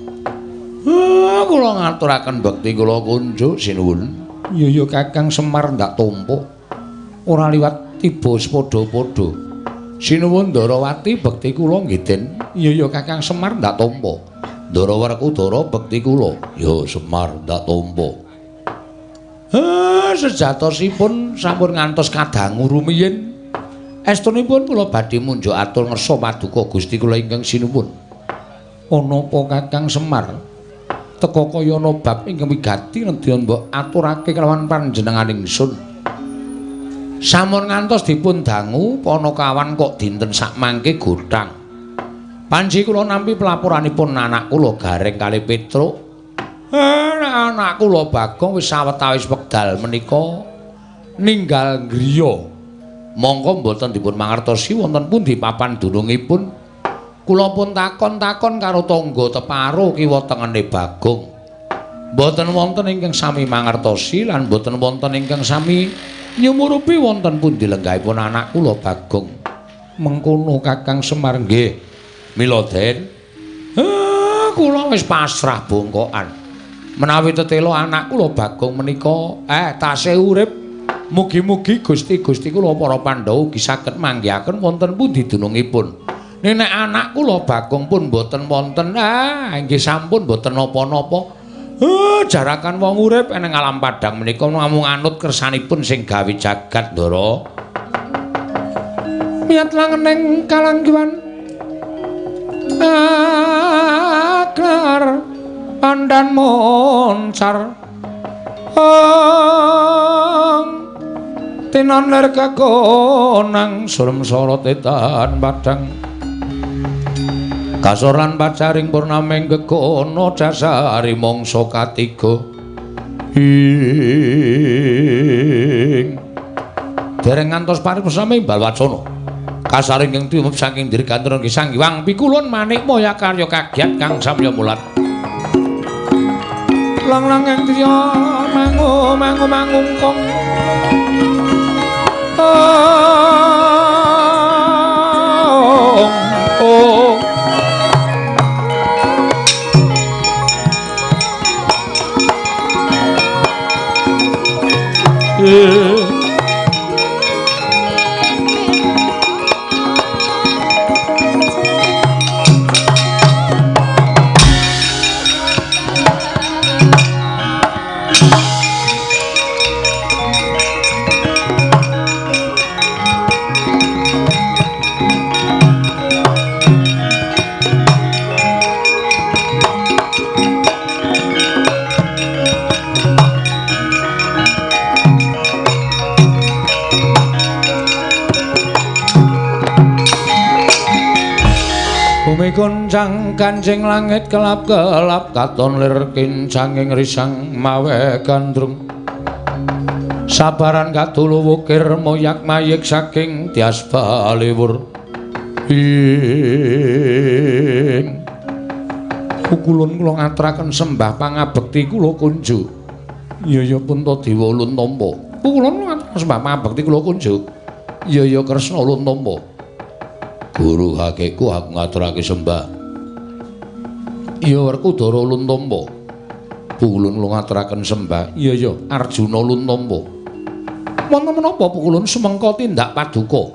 Kula ngaturaken bekti kula kunjuk sinuwun. Iya ya Kakang Semar ndak tampa. Ora liwat tiba padha-padha. Sinuwun Ndarawati bekti kula nggih Den. Iya ya Kakang Semar ndak tampa. Ndara Werkudara bekti kula. Ya Semar ndak tampa. Sejatosipun sampun ngantos kadangu rumiyin. Estunipun kula badhe munjuk atur ngersa paduka Gusti kula ingkang sinuwun. Ana apa Kakang Semar? Teka kaya ana bab ingkang wigati nedya mbok aturake kelawan panjenengan ingsun. Sampun ngantos dipun dangu Panakawan kok dinten sakmangke gothang. Panji kula nampi pelaporanipun anak kula Gareng kalih Petruk. Anak kula Bagong wis sawetawis wekdal menika ninggal griya. Mongko mboten dipun mangertosi wonten pundi papan dunungipun. Kula pun takon-takon karo tangga teparo kiwa tengene Bagong. Mboten wonten ingkang sami mangertosi lan mboten wonten ingkang sami nyumurupi wonten pundi lenggahipun anak kula Bagong. Mengkono Kakang Semar nggih. Mila Den, kula wis pasrah bongkokan. Menawi tetela anak kula Bagong menika tasih urip, mugi-mugi Gusti-gusti kula para Pandhawa ugi saged manggihaken wonten pundi dunungipun. Nek anak kula Bagong pun mboten wonten, nggih sampun mboten napa-napa. Jarakan wong urip eneng alam padhang menika namung anut kersanipun sing gawe jagat, Ndara. Miyat langeneng kalanggiwan aklar pandan moncar tinon lir kekonang surem sorot etan padang. Kasoran pacaring purnaming gegono dasari mangsa katiga. Ing dereng ngantos paripurna imbal wacana. Kasaring ing timup saking dirgantara nggih Sang Hyang pikulun manik moya karya kagiat kang samya mulat. Lang-lang ing driya mangu mangu mangungkung. Oh. Bumi goncang kancing langit kelap-kelap katon lir kincanging risang mawe gandrung. Sabaran katulu wukir moyak mayik saking tias baliwur. Ing pukulun kula ngaturaken sembah pangabekti kula kunjuk. Ya ya Puntadewa ulun tampa. Pukulun ngaturaken sembah pangabekti kula kunjuk. Ya ya Kresna ulun tampa. Guru hakiku aku ngaturake sembah. Ya Werkudara ulun tampa. Pukulun kula ngaturaken sembah. Ya ya Arjuna ulun tampa. Wonten menapa pukulun sumengka tindak paduka?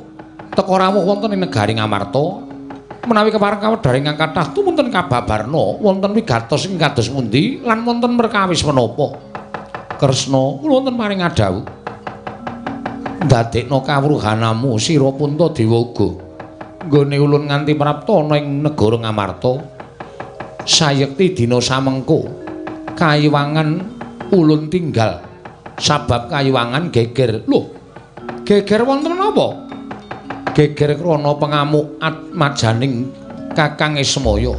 Teka rawuh wonten ing negari Ngamarta. Menawi kepareng kawedhar ingkang kathah tumunten kababarna wonten wigatos ing kados pundi lan wonten perkawis menapa? Kresna kula wonten paring adhawuh. Ndadekna kawruhanamu sira Puntadewa uga. Nggone ulun nganti prapta ana ing negara Ngamarta. Sayekti dina samengko kayiwangan ulun tinggal sabab kayiwangan geger. Lho, geger wonten menapa? Geger krana pengamuk atmajaning Kakang Ismaya.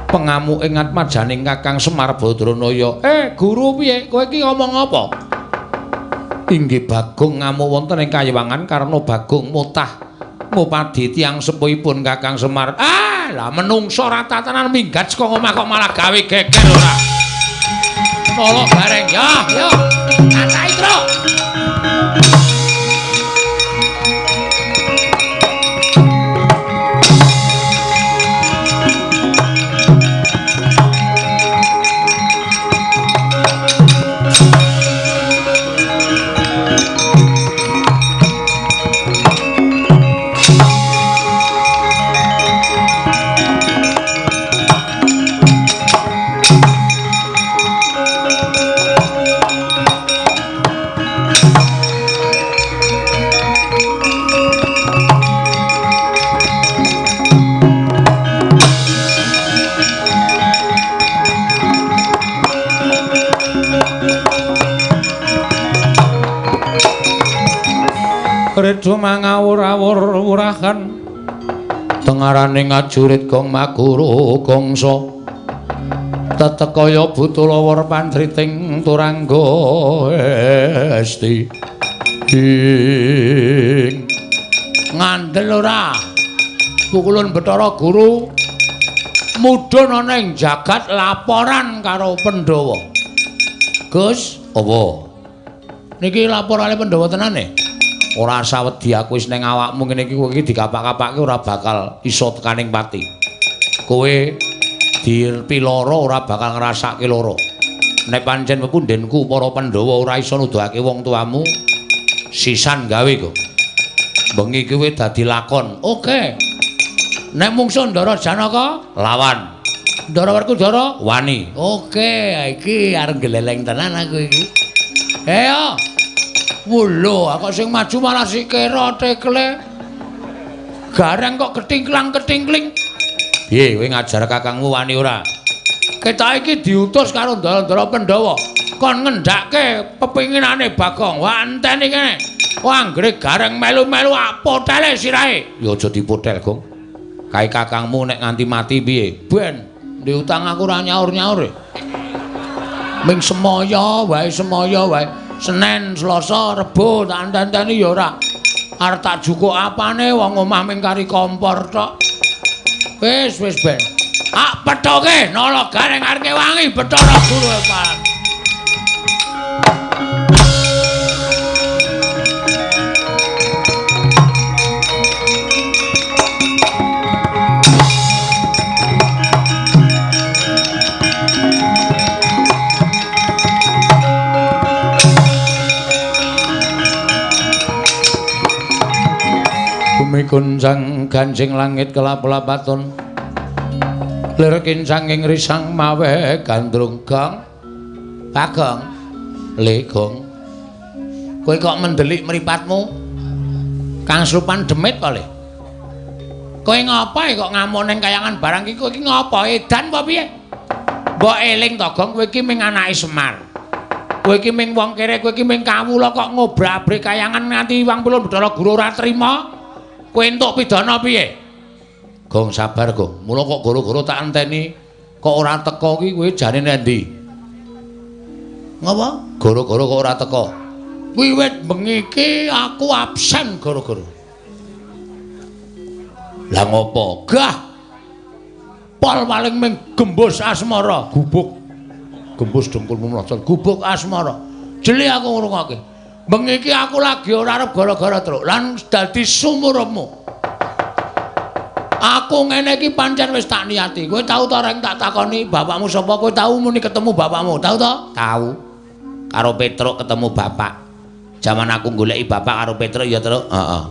Pengamuk ing atmajaning Kakang Semar Badranaya. Guru piye? Kowe iki ngomong apa? Inggih Bagong ngamuk wonten ing kayiwangan karena Bagong mutah ngupadi tiyang sepuhipun Kakang Semar. Ah, lah menungso ora tatanan minggat saka omah kok malah gawe geger ora. Nolok bareng ya, yo. Tatai truk. Redo mangawur-awur wurahan tengarane ngajurit gong maguru gongso tetekaya butulawur pantriting turangga esti. Ing ngandel ora pukulun Bathara Guru mudhun ana ing jagat laporan karo Pandhawa. Gus, apa? Niki laporane Pandhawa tenane? Ora usah wedi aku wis ning awakmu ngene iki kowe iki dikapak-kapake ora bakal iso tekaning pati. Kowe dipiloro ora bakal ngrasake lara. Nek pancen pepundhenku para Pandhawa ora iso nuduhake wong tuamu, sisan gawe kok. Bengi kowe dadi lakon. Oke. Nek mungsu Ndara Janaka lawan. Ndara Werkudara wani. Oke, iki arep gleleng tenan aku iki. Ayo. Wulo, kok sing maju malah sikira tekle. Gareng kok ketingklang-ketingkling. Piye kowe ngajar kakangmu wani ora? Kita iki diutus karo ndara-ndara Pandhawa kon ngendhake pepinginane Bagong. Wah, enteni kene. Wah, anggere gareng melu-melu apotele sirahe. Ya aja dipotel, Gong. Kae kakangmu nek nganti mati piye? Ben, ndek utang aku ora nyaur-nyaur. Ming semaya wae, semaya wae. Senin, Selasa, Rebo tak enteni ya ora. Arep tak jukuk apane wong omah ming kari kompor tok. Wis wis ben. Ah pethoke nala gareng arep wangi Bathara Guru Pak. Bumi kuncang ganjing langit kelap-lapaton lir kincang ing risang mawe gandrung. Gong Bagong le gong, kowe kok mendelik mripatmu kang srupan demit kok le? Kowe ngapa kok ngamuk ning kayangan barang iki? Kowe iki ngapa edan apa piye? Mbok eling to Gong, kowe iki ming anake Semar, kowe iki ming wong kere, kowe iki ming kawula kok ngobrak-abrik kayangan nganti wang pulun Bathara Guru ora trima. Kowe entuk pidana piye? Gong sabar Gong, mula kok goro-goro tak enteni kok ora teka ki kowe jane nendi? Ngapa? Goro-goro kok ora teka? Wiwit bengi iki aku absen goro-goro. Lah ngopo? Gah. Pol paling ming gembus asmara, gubuk. Gembus dengkulmu mlocot, gubuk asmara. Jeli aku ngrungokke. Bengi iki aku lagi ora arep gara-gara truk lan dadi sumurmu. Aku ngene iki pancen wis tak niati. Kowe tau ta reng tak takoni bapakmu sapa? Kowe tau muni ketemu bapakmu? Tau ta? Tau. Karo Petruk ketemu bapak. Jaman aku goleki bapak karo Petruk ya, Truk. Heeh.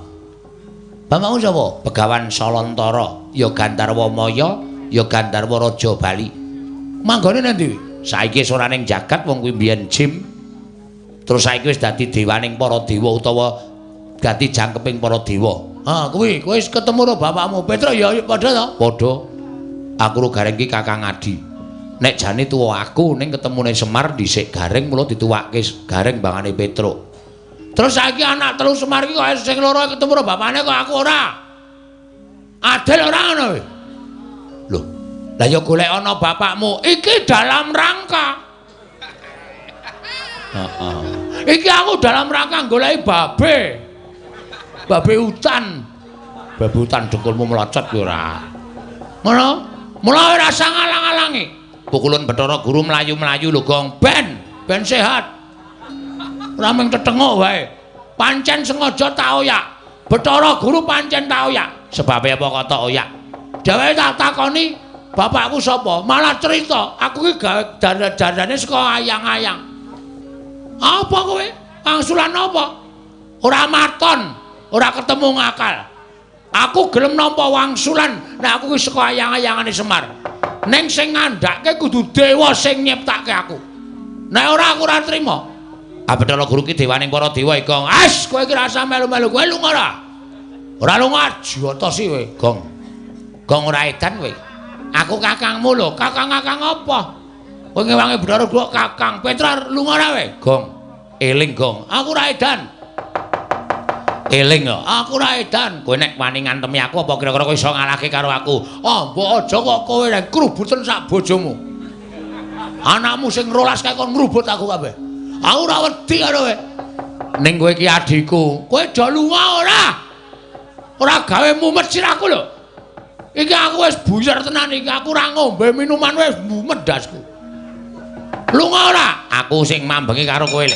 Bapakmu sapa? Begawan Salantara, ya Gandharwa Maya, ya Gandharwa Raja Bali. Manggone nang ndi? Saiki wis ora ning jagat wong kuwi mbiyen jim. Terus saiki wis dadi dewaning para dewa utawa dadi jangkeping para dewa. Ha, kuwi kowe wis ketemu karo bapakmu Petruk ya padha to? Padha. Aku ro Gareng iki Kakang Adi. Nek jane tuwa aku ning ketemune Semar dhisik Gareng mula dituwake Gareng bangane Petruk. Terus saiki anak telu Semar iki kok sing loro ketemu karo bapakne kok aku ora. Adil ora ngono kowe? Lho, lah ya golek ana bapakmu iki dalam rangka. Heeh. Iki aku dalam rangka goleki babe. Babe hutan. Babe hutan dengkulmu mlocot kowe ora. Ngono? Mula ora usah ngalang-alangi. Pukulun Bathara Guru mlayu-mlayu lho Gong. Ben, ben sehat. Ora mung tetenguk wae. Pancen sengaja tak oyak. Bathara Guru pancen tak oyak. Sebabe apa kok tak oyak? Dheweke tak takoni bapakku sapa? Malah cerita, aku iki gawe dandane saka ayang-ayang. Apa kowe? Angsulan apa? Ora maton, ora ketemu ngakal. Aku gelem nampa wangsulan nek aku iki saka ayang-ayangane Semar. Ning sing ngandhake kudu dewa sing nyiptake aku. Nek ora aku ora trima. Ah Bathara Guru ki dewaning para dewa iki, Gong. As, kowe iki rasa melu-melu. Kowe lunga ora? Ora lunga jotosi kowe, Gong. Gong ora edan kowe. Aku kakangmu lho, kakang-kakang apa? Kowe ngewangi Bathara Guru kakang. Petruk lunga ora kowe? Gong. Eling, Gong. Aku ora edan. Eling lho, aku ora edan. Kowe nek wani ngantemi aku apa kira-kira kowe iso ngalahke karo aku? Ah, mbok aja kok kowe nek krubuten sak bojomu. Anakmu sing rolas kae kon ngrubut aku kabeh. Aku ora wedi karo kowe. Ning kowe iki adhiku. Kowe do lunga ora? Ora gawe mumet sirahku lho. Iki aku wis buyar tenan iki. Aku ora ngombe minuman wis mumet ndasku. Lunga ora? Aku sing mambengi karo kowe le.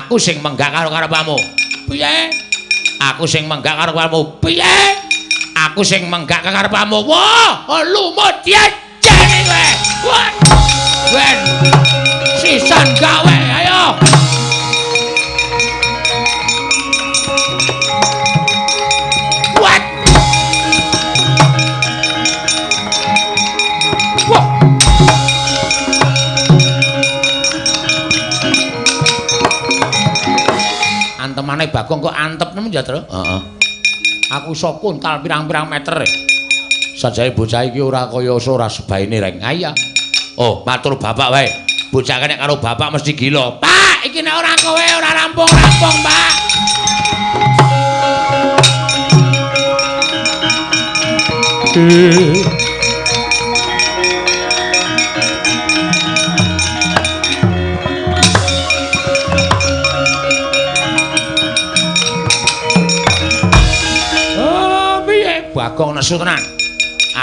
Aku sing menggak karo karepmu. Piye? Aku sing menggak karo karepmu. Piye? Aku sing menggak karepmu. Wah, lumut jejene kowe. Wah. Ben. Sisan gawe, ayo. What? Wah. Antemane Bagong kok antep nemen ya, Tru? Heeh. Aku iso kuntal pirang-pirang meter. Sajane bocah iki ora kaya ora sebaine reng. Iya. Oh, matur bapak wae. Bocah nek karo bapak mesti gila. Pak, iki nek ora kowe ora rampung-rampung, Pak. Oh, piye Bagong nesu tenan.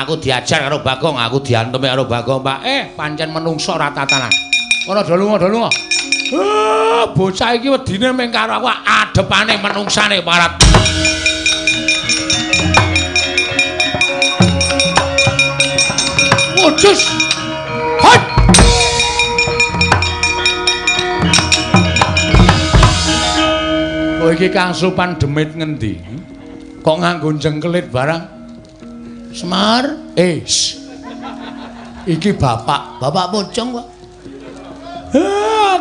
Aku diajar karo Bagong, aku diantemi karo Bagong, Pak. Pancen menungso ora tatanan. Ora do lunga, do lunga. Bocah iki wedine mung karo aku adepane menungsane parat. Wujus. Hot. Kowe iki Kang Supan demit ngendi? Kok nganggo jengkelit barang? Semar, iki bapak, bapak pocong kok.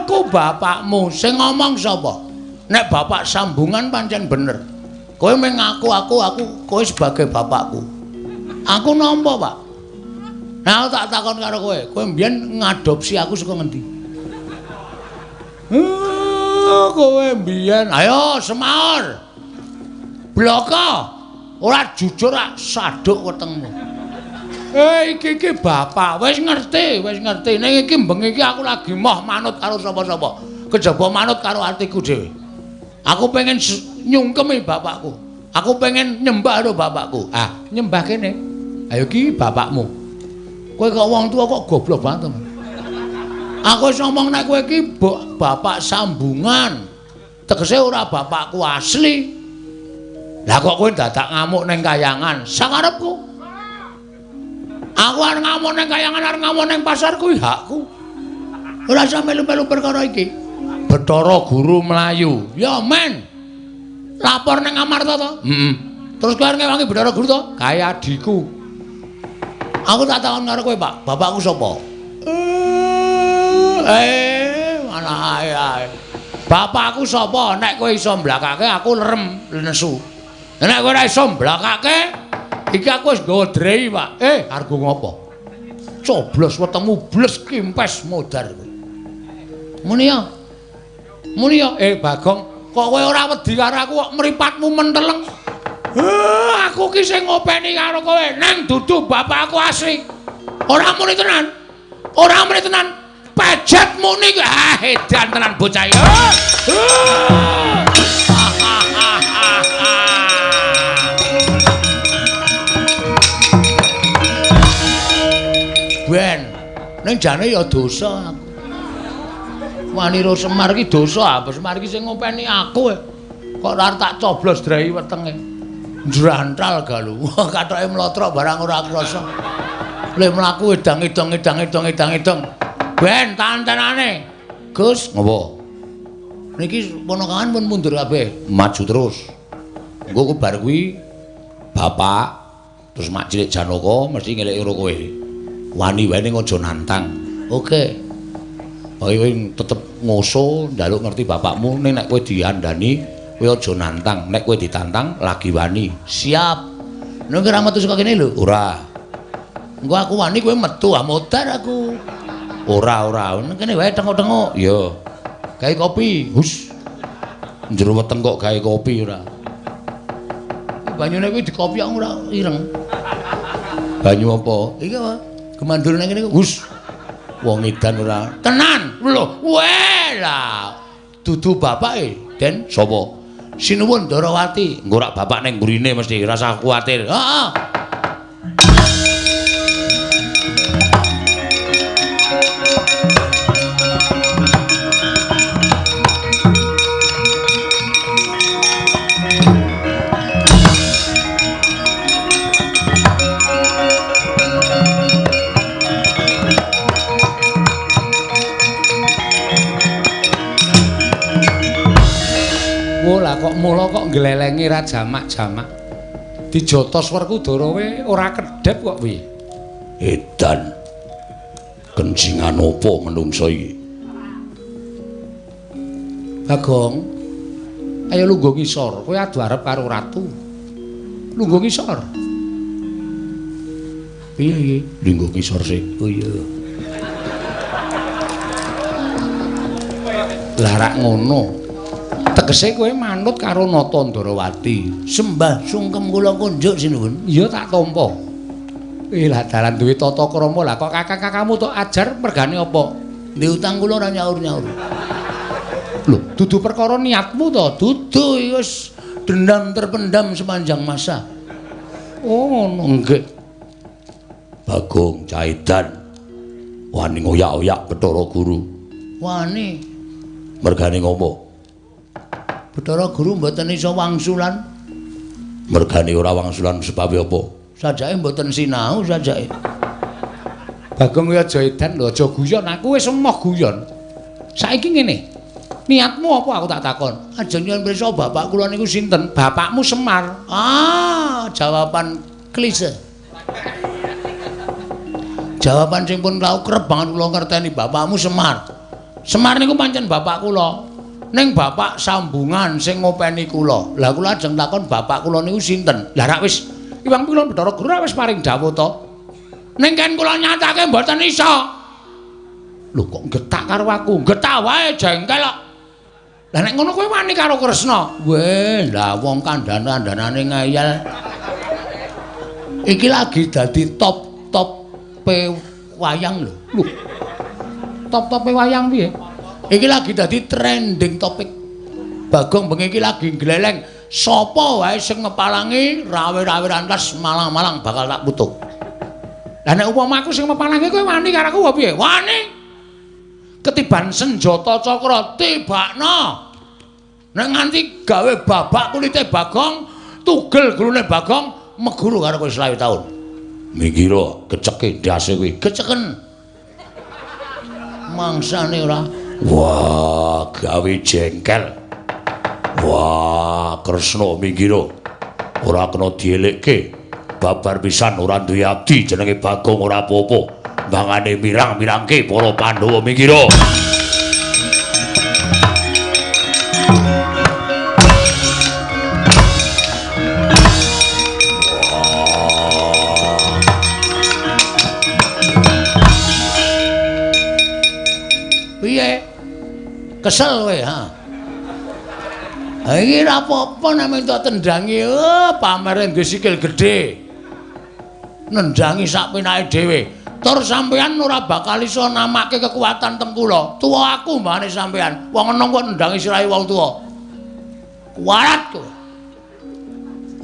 Aku bapakmu, sing ngomong sapa? Nek bapak sambungan pancen bener. Kowe mung ngaku aku kowe sebagai bapakku. Aku nampa, Pak. Nah, aku tak takon karo kowe, kowe mbiyen ngadopsi aku saka ngendi? Kowe mbiyen, ayo semaur. Bloko. Ora jujur rak saduk wetengmu. Iki iki bapak wis ngerti, wis ngerti. Ning iki bengi iki aku lagi moh manut karo sapa-sapa. Kejaba manut karo atiku dhewe. Aku pengen nyungkemi bapakku. Aku pengen nyembah karo bapakku. Ah, nyembah kene. Ayo iki bapakmu. Kowe kok wong tua kok goblok banget to. Aku wis ngomong nek kowe iki bapak sambungan. Tegese ora bapakku asli. Lah kok kowe dadak ngamuk ning kayangan? Sakarepku. Aku arep ngamuk ning kayangan, arep ngamuk ning pasar kuwi hakku. Ora usah melu-melu perkara iki. Bathara Guru mlayu. Ya men. Lapor ning Amarta to? Heeh. Terus kowe arep ngewangi Bathara Guru to? Kae adhiku. Aku tak takon karo kowe, Pak. Bapakku sapa? Mana ae. Bapakku sapa? Nek kowe iso mblakake aku lerem nesu. Nek kowe ora iso mblakake, iki aku wis nggawa drei, Pak. Argo ngopo? Coblos wetengmu bles kimpes modar kowe. Muni ya. Muni ya, Bagong, kok kowe ora wedi karo aku kok mripatmu menteleng? Aku ki sing ngopeni karo kowe, nang dudu bapakku asli. Ora muni tenan. Ora muni tenan. Pejet muni ki. Ah, edan tenan bocah iki. Ben, ning jane ya dosa aku. Wanira Semar ki dosa, apa Semar ki sing ngopeni aku. Kok ora tak coblos drei wetenge. Njrantal galu. Kathoke mlotrok barang ora krasa. Le mlaku edang-edang edang-edang edang-edang. Ben, tantenane. Gus, ngopo? Niki ponakan pun mundur kabeh, maju terus. Engko bar kuwi bapak terus mak cilik Janaka mesti ngeleki karo kowe. Wani wae ning aja nantang. Oke. Kowe tetep ngoso njaluk ngerti bapakmu ning nek kowe diandani kowe aja nantang. Nek kowe ditantang lagi wani. Siap. Nek ora metu saka kene lho. Ora. Engko aku wani kowe metu ah modar aku. Ora ora. Ning kene wae tengok-tengok. Iya. Gawe kopi. Hus. Njero weteng kok gawe kopi ora. Banyune kuwi dikopi kok ora ireng. Banyu apa? Iki apa? Gemandur nang kene hus. Wong edan ora. Tenan. Lho, weh lah. Dudu bapake, Den. Sapa? Sinuwun Darawati. Engko rak bapak ning mburine mesti ora usah kuwatir. Heeh. Lah kok mula kok nglelengi ra jamak-jamak. Dijotos Werkudara we ora kedhep kok piye? Edan. Kencingan apa menungso iki? Bagong, ayo lungguh ngisor, kowe adu arep karo ratu. Lungguh ngisor. Piye iki? Lungguh ngisor sik. Oh iya. Lah rak ngono. Tegese kowe manut karo Nata Ndarawati. Sembah sungkem kula kunjuk sinuwun. Iya tak tampa. Lah dalan duwe tata krama lah kok kakang-kakangmu tok ajar mergane apa? Ndi utang kula ora nyaur-nyaur. Lho, dudu perkara niatmu to, dudu wis dendam terpendam sepanjang masa. Oh, ngono nggih. Bagong Caidan wani ngoyak-oyak Bathara Guru. Wani. Mergane ngopo? Bathara Guru mboten iso wangsulan. Mergane ora wangsulan sebabe apa? Sajake mboten sinau sajake. Bagong kuwi aja edan lho, aja guyon. Aku wis emoh guyon. Saiki ngene. Niatmu apa aku tak takon? Ajeng nyuwun pirsa bapak kula niku sinten? Bapakmu Semar. Ah, jawaban klise. Jawaban sing pun tau kerep banget kula ngerteni bapakmu Semar. Semar niku pancen bapak kula. Ning bapak sambungan sing ngopeni kula. Lah kula ajeng takon bapak kula niku sinten? Lah rak wis Iwang Pilon Bathara Guru wis paring dawuh to. Ning kan kula nyatake mboten iso. Lho kok getak karo aku? Getak wae jengkel kok. Lah nek ngono kowe wani karo Kresna? Weh, lah wong kandhan-kandhanane ngeyel. Iki lagi dadi top-top pe wayang lho. Lho. Top-top pe wayang piye? Iki lagi dadi trending topik. Bagong bengi iki lagi gleleng. Sapa wae sing ngepalangi rawe-rawe rantas malang-malang bakal tak putuk. Lah nek upama aku sing mepalangi kowe wani karo aku apa piye? Wani. Ketiban senjata cakra tibakno. Nek nganti gawe babak kulite Bagong, tugel gulune Bagong, meguru karo kowe 25 taun. Minggiro keceke ndase kuwi, keceken. Mangsane ora. Wah, gawe jengkel. Wah, Kresna minggiro. Ora kena dielekke. Babar pisan ora duwe abdi jenenge Bagong ora apa-apa. Mangane mirang-mirangke para Pandhawa minggiro. Piye? Kesel kowe, ha? Ha iki ora apa-apa nek minta tendangi, oh, pamere duwe sikil gedhe. Nendangi sak penake dhewe. Tur sampeyan ora bakal iso namake kekuatan teng kula. Tuwa aku mbane sampeyan. Wong enom kok nendangi sirahe wong tuwa. Kuwarat kowe.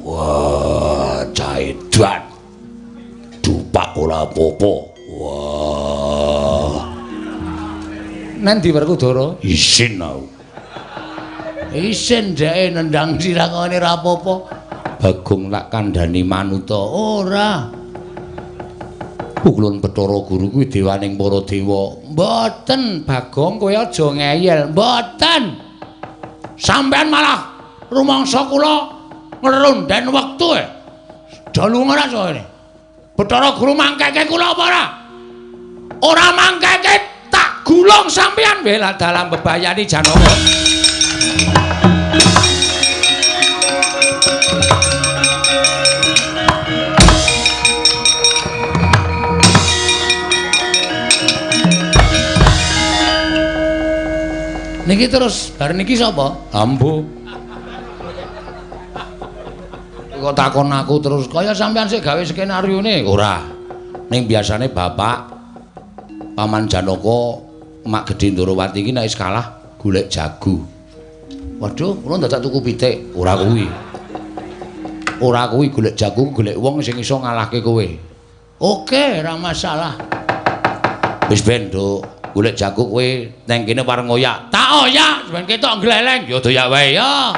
Wah, caidan. Dupak ora apa-apa. Wah. Nang ndi Werkudara? Isin aku. Isin dheke nendang sirah ngene ora apa-apa. Bagong tak kandhani manuta. Ora. Pukulun Bathara Guru kuwi dewaning para dewa. Mboten, Bagong, kowe aja ngeyel. Mboten. Sampeyan malah rumangsa kula ngrunden wektu e. Dalu ora sone. Bathara Guru mangkeke kula apa ora? Ora mangkeke tak gulung sampeyan bela dalam bebayani Janaka. Niki terus bar niki sapa? Ambo. Kok takon aku terus kaya sampean sik gawe skenaryone? Ora. Ning biasane bapak Paman Janaka Mak Gedhe Ndorowati iki nek wis kalah golek jago. Waduh, kula dadak tuku pitik. Ora kuwi. Ora kuwi golek jago, golek wong sing iso ngalahke kowe. Oke, ora masalah. Wis ben, Nduk. Golek jago kowe nang kene pareng oyak. Tak oyak ben ketok gleleng. Ya doyak wae ya.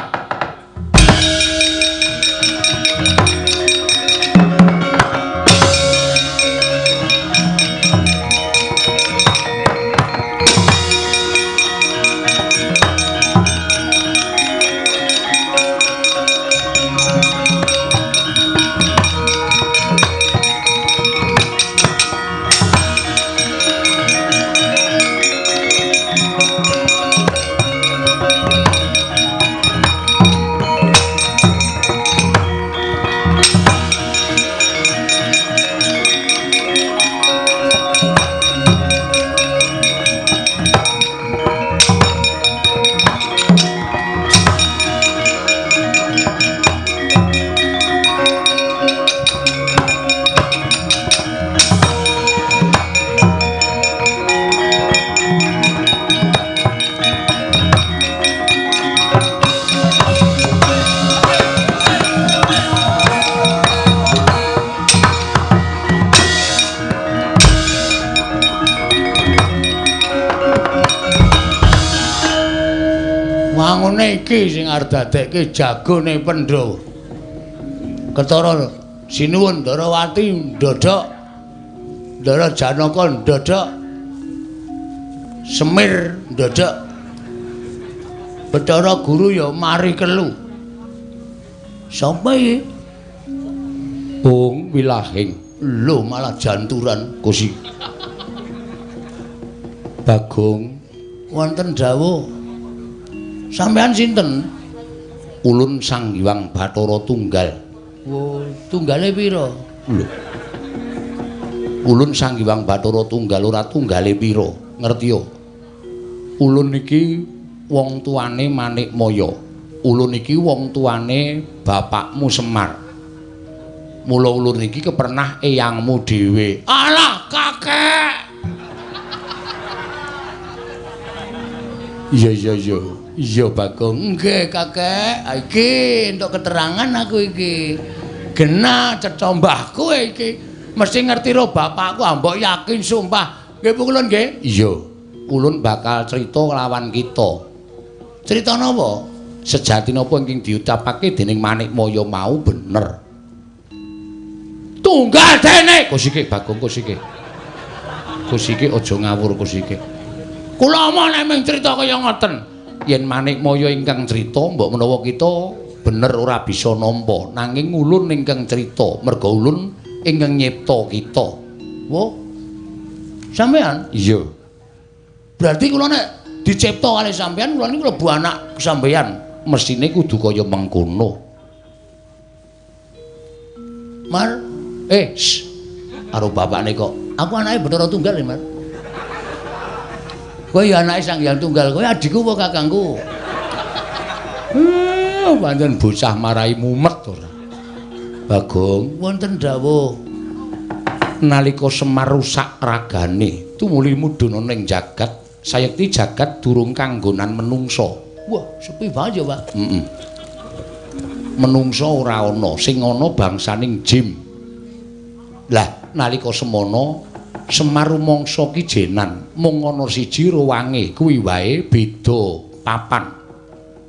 Wangune iki sing arep dadekke jagone Pandhawa. Ketara sinuwun Ndarawati ndodhok. Ndara Janaka ndodhok. Semir ndodhok. Bathara Guru ya mari kelu. Sapa iki? Bung Wilahing. Lho malah janturan Gusti. Bagong wonten dawuh. Sampeyan sinten? Ulun Sang Hyang Bathara Tunggal. Wo, tunggale pira? Lho. Ulun Sang Hyang Bathara Tunggal ora tunggale pira? Ngerti yo. Ulun iki wong tuane Manikmaya. Ulun iki wong tuane bapakmu Semar. Mula ulun iki kepernah eyangmu dhewe. Alah, kakek. Iya iya iya. Iya Bagong. Nggih, kakek. Iki entuk keterangan aku iki. Genah cetha mbahku iki. Mesti ngerti ro bapakku, mbok yakin sumpah. Nggih Bu Kulun nggih? Iya. Ulun bakal crita lawan kita. Crita napa? Sejati napa ingkang diucapake dening Manikmaya mau bener. Tunggal dene. Kosike Bagong kosike. Kosike aja ngawur kosike. Kula omong nek mung crita kaya ngoten. Yen Manikmaya ingkang crita mbok menawa kita bener ora bisa nampa, nanging ulun ingkang crita merga ulun ingkang nyipta kita. Wo. Sampeyan? Iya. Berarti kula nek dicipta kalih sampeyan, kula niku klebu anak sampeyan. Mesthine kudu kaya mengkono. Mar, karo bapakne kok. Aku anake Bathara Tunggal ya, Mar. Kowe ya anake Sang Hyang Tunggal, kowe adikku apa kakangku? Pancen bocah marai mumet ora. Bagong, wonten dawuh. Nalika Semar rusak ragane, tumuli mudhun ana ing jagat, sayekti jagat durung kanggonan menungsa. Wah, sepi banget ya, Pak. Heeh. Menungsa ora ana, sing ana bangsaning jim. Lah, nalika semono Semar rumangsa kijenan, mung ana siji ruwange, kuwi wae beda papan.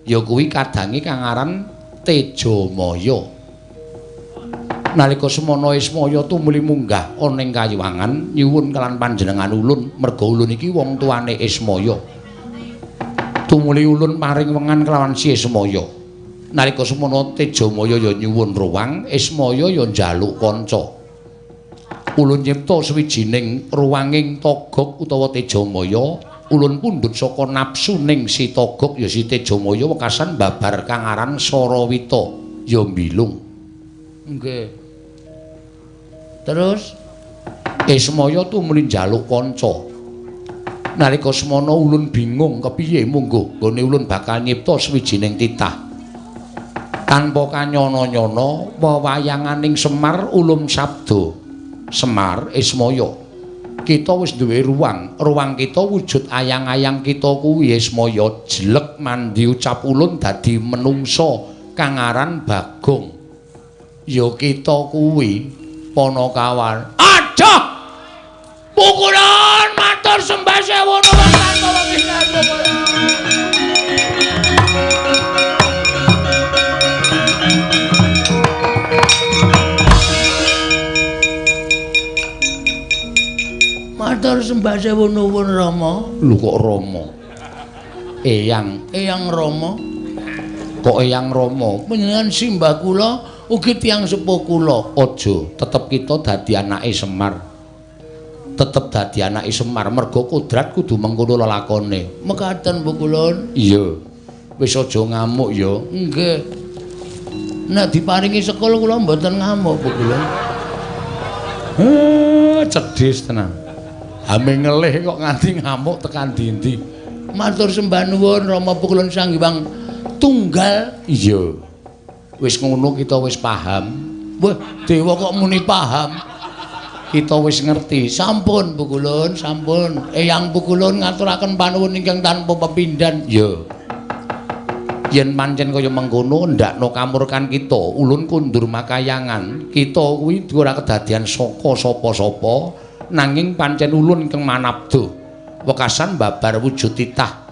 Ya kuwi kadange kang aran Tejamaya. Nalika semono Ismaya tumuli munggah ana ing kayuwangan nyuwun kelan panjenengan ulun, merga ulun iki wong tuane Ismaya. Tumuli ulun paring wengan kelawan si Ismaya. Nalika semono Tejamaya ya nyuwun ruwang, Ismaya ya njaluk kanca. Ulun nyipta sawijining ruwanging Togog utawa Tejamaya, ulun pundhut saka nafsuning si Togog ya si Tejamaya wekasan babar kang aran Sarawita ya mbilung. Nggih. Terus Ismaya tumuli njaluk kanca. Nalika semono ulun bingung kepiye mungguh nggone ulun bakal nyipta sawijining titah. Tanpa kanyana-nyana wewayanganing Semar ulun sabda, Semar Ismaya, kita wis duwe ruang, ruang kita wujud ayang-ayang kita kuwi Ismaya jelek mandi ucap ulun dadi menungsa kang aran Bagong. Ya kita kuwi Panakawan. Aduh! Pukulan matur sembah sewu nuwun. Matur sembah sewu nuwun Rama. Lho kok Rama? Eyang, Eyang Rama. Kok Eyang Rama? Panjenengan simbah kula ugi tiyang sepuh kula. Aja, tetep kita dadi anake Semar. Tetep dadi anake Semar merga kodrat kudu mengkono lelakone. Mekaten Bu Kulun. Iya. Wis aja ngamuk ya. Nggih. Nek diparingi sekul kula mboten ngamuk Bu Kulun. Cedhis tenan. Ame ngelih kok nganti ngamuk tekan dindi. Matur sembah nuwun Rama Pukulun Sang Hyang Tunggal. Iya. Wis ngono kita wis paham. Wah, dewa kok muni paham. Kita wis ngerti. Sampun Pukulun, sampun. Eyang Pukulun ngaturaken panuwun ingkang tanpa pepindhan. Iya. Yen pancen kaya mengkono ndakno kamurkan kita, ulun kundur makayangan. Kita kuwi ora kedadian saka sapa-sapa. Nanging pancen ulun ingkang manabda wekasan babar wujud titah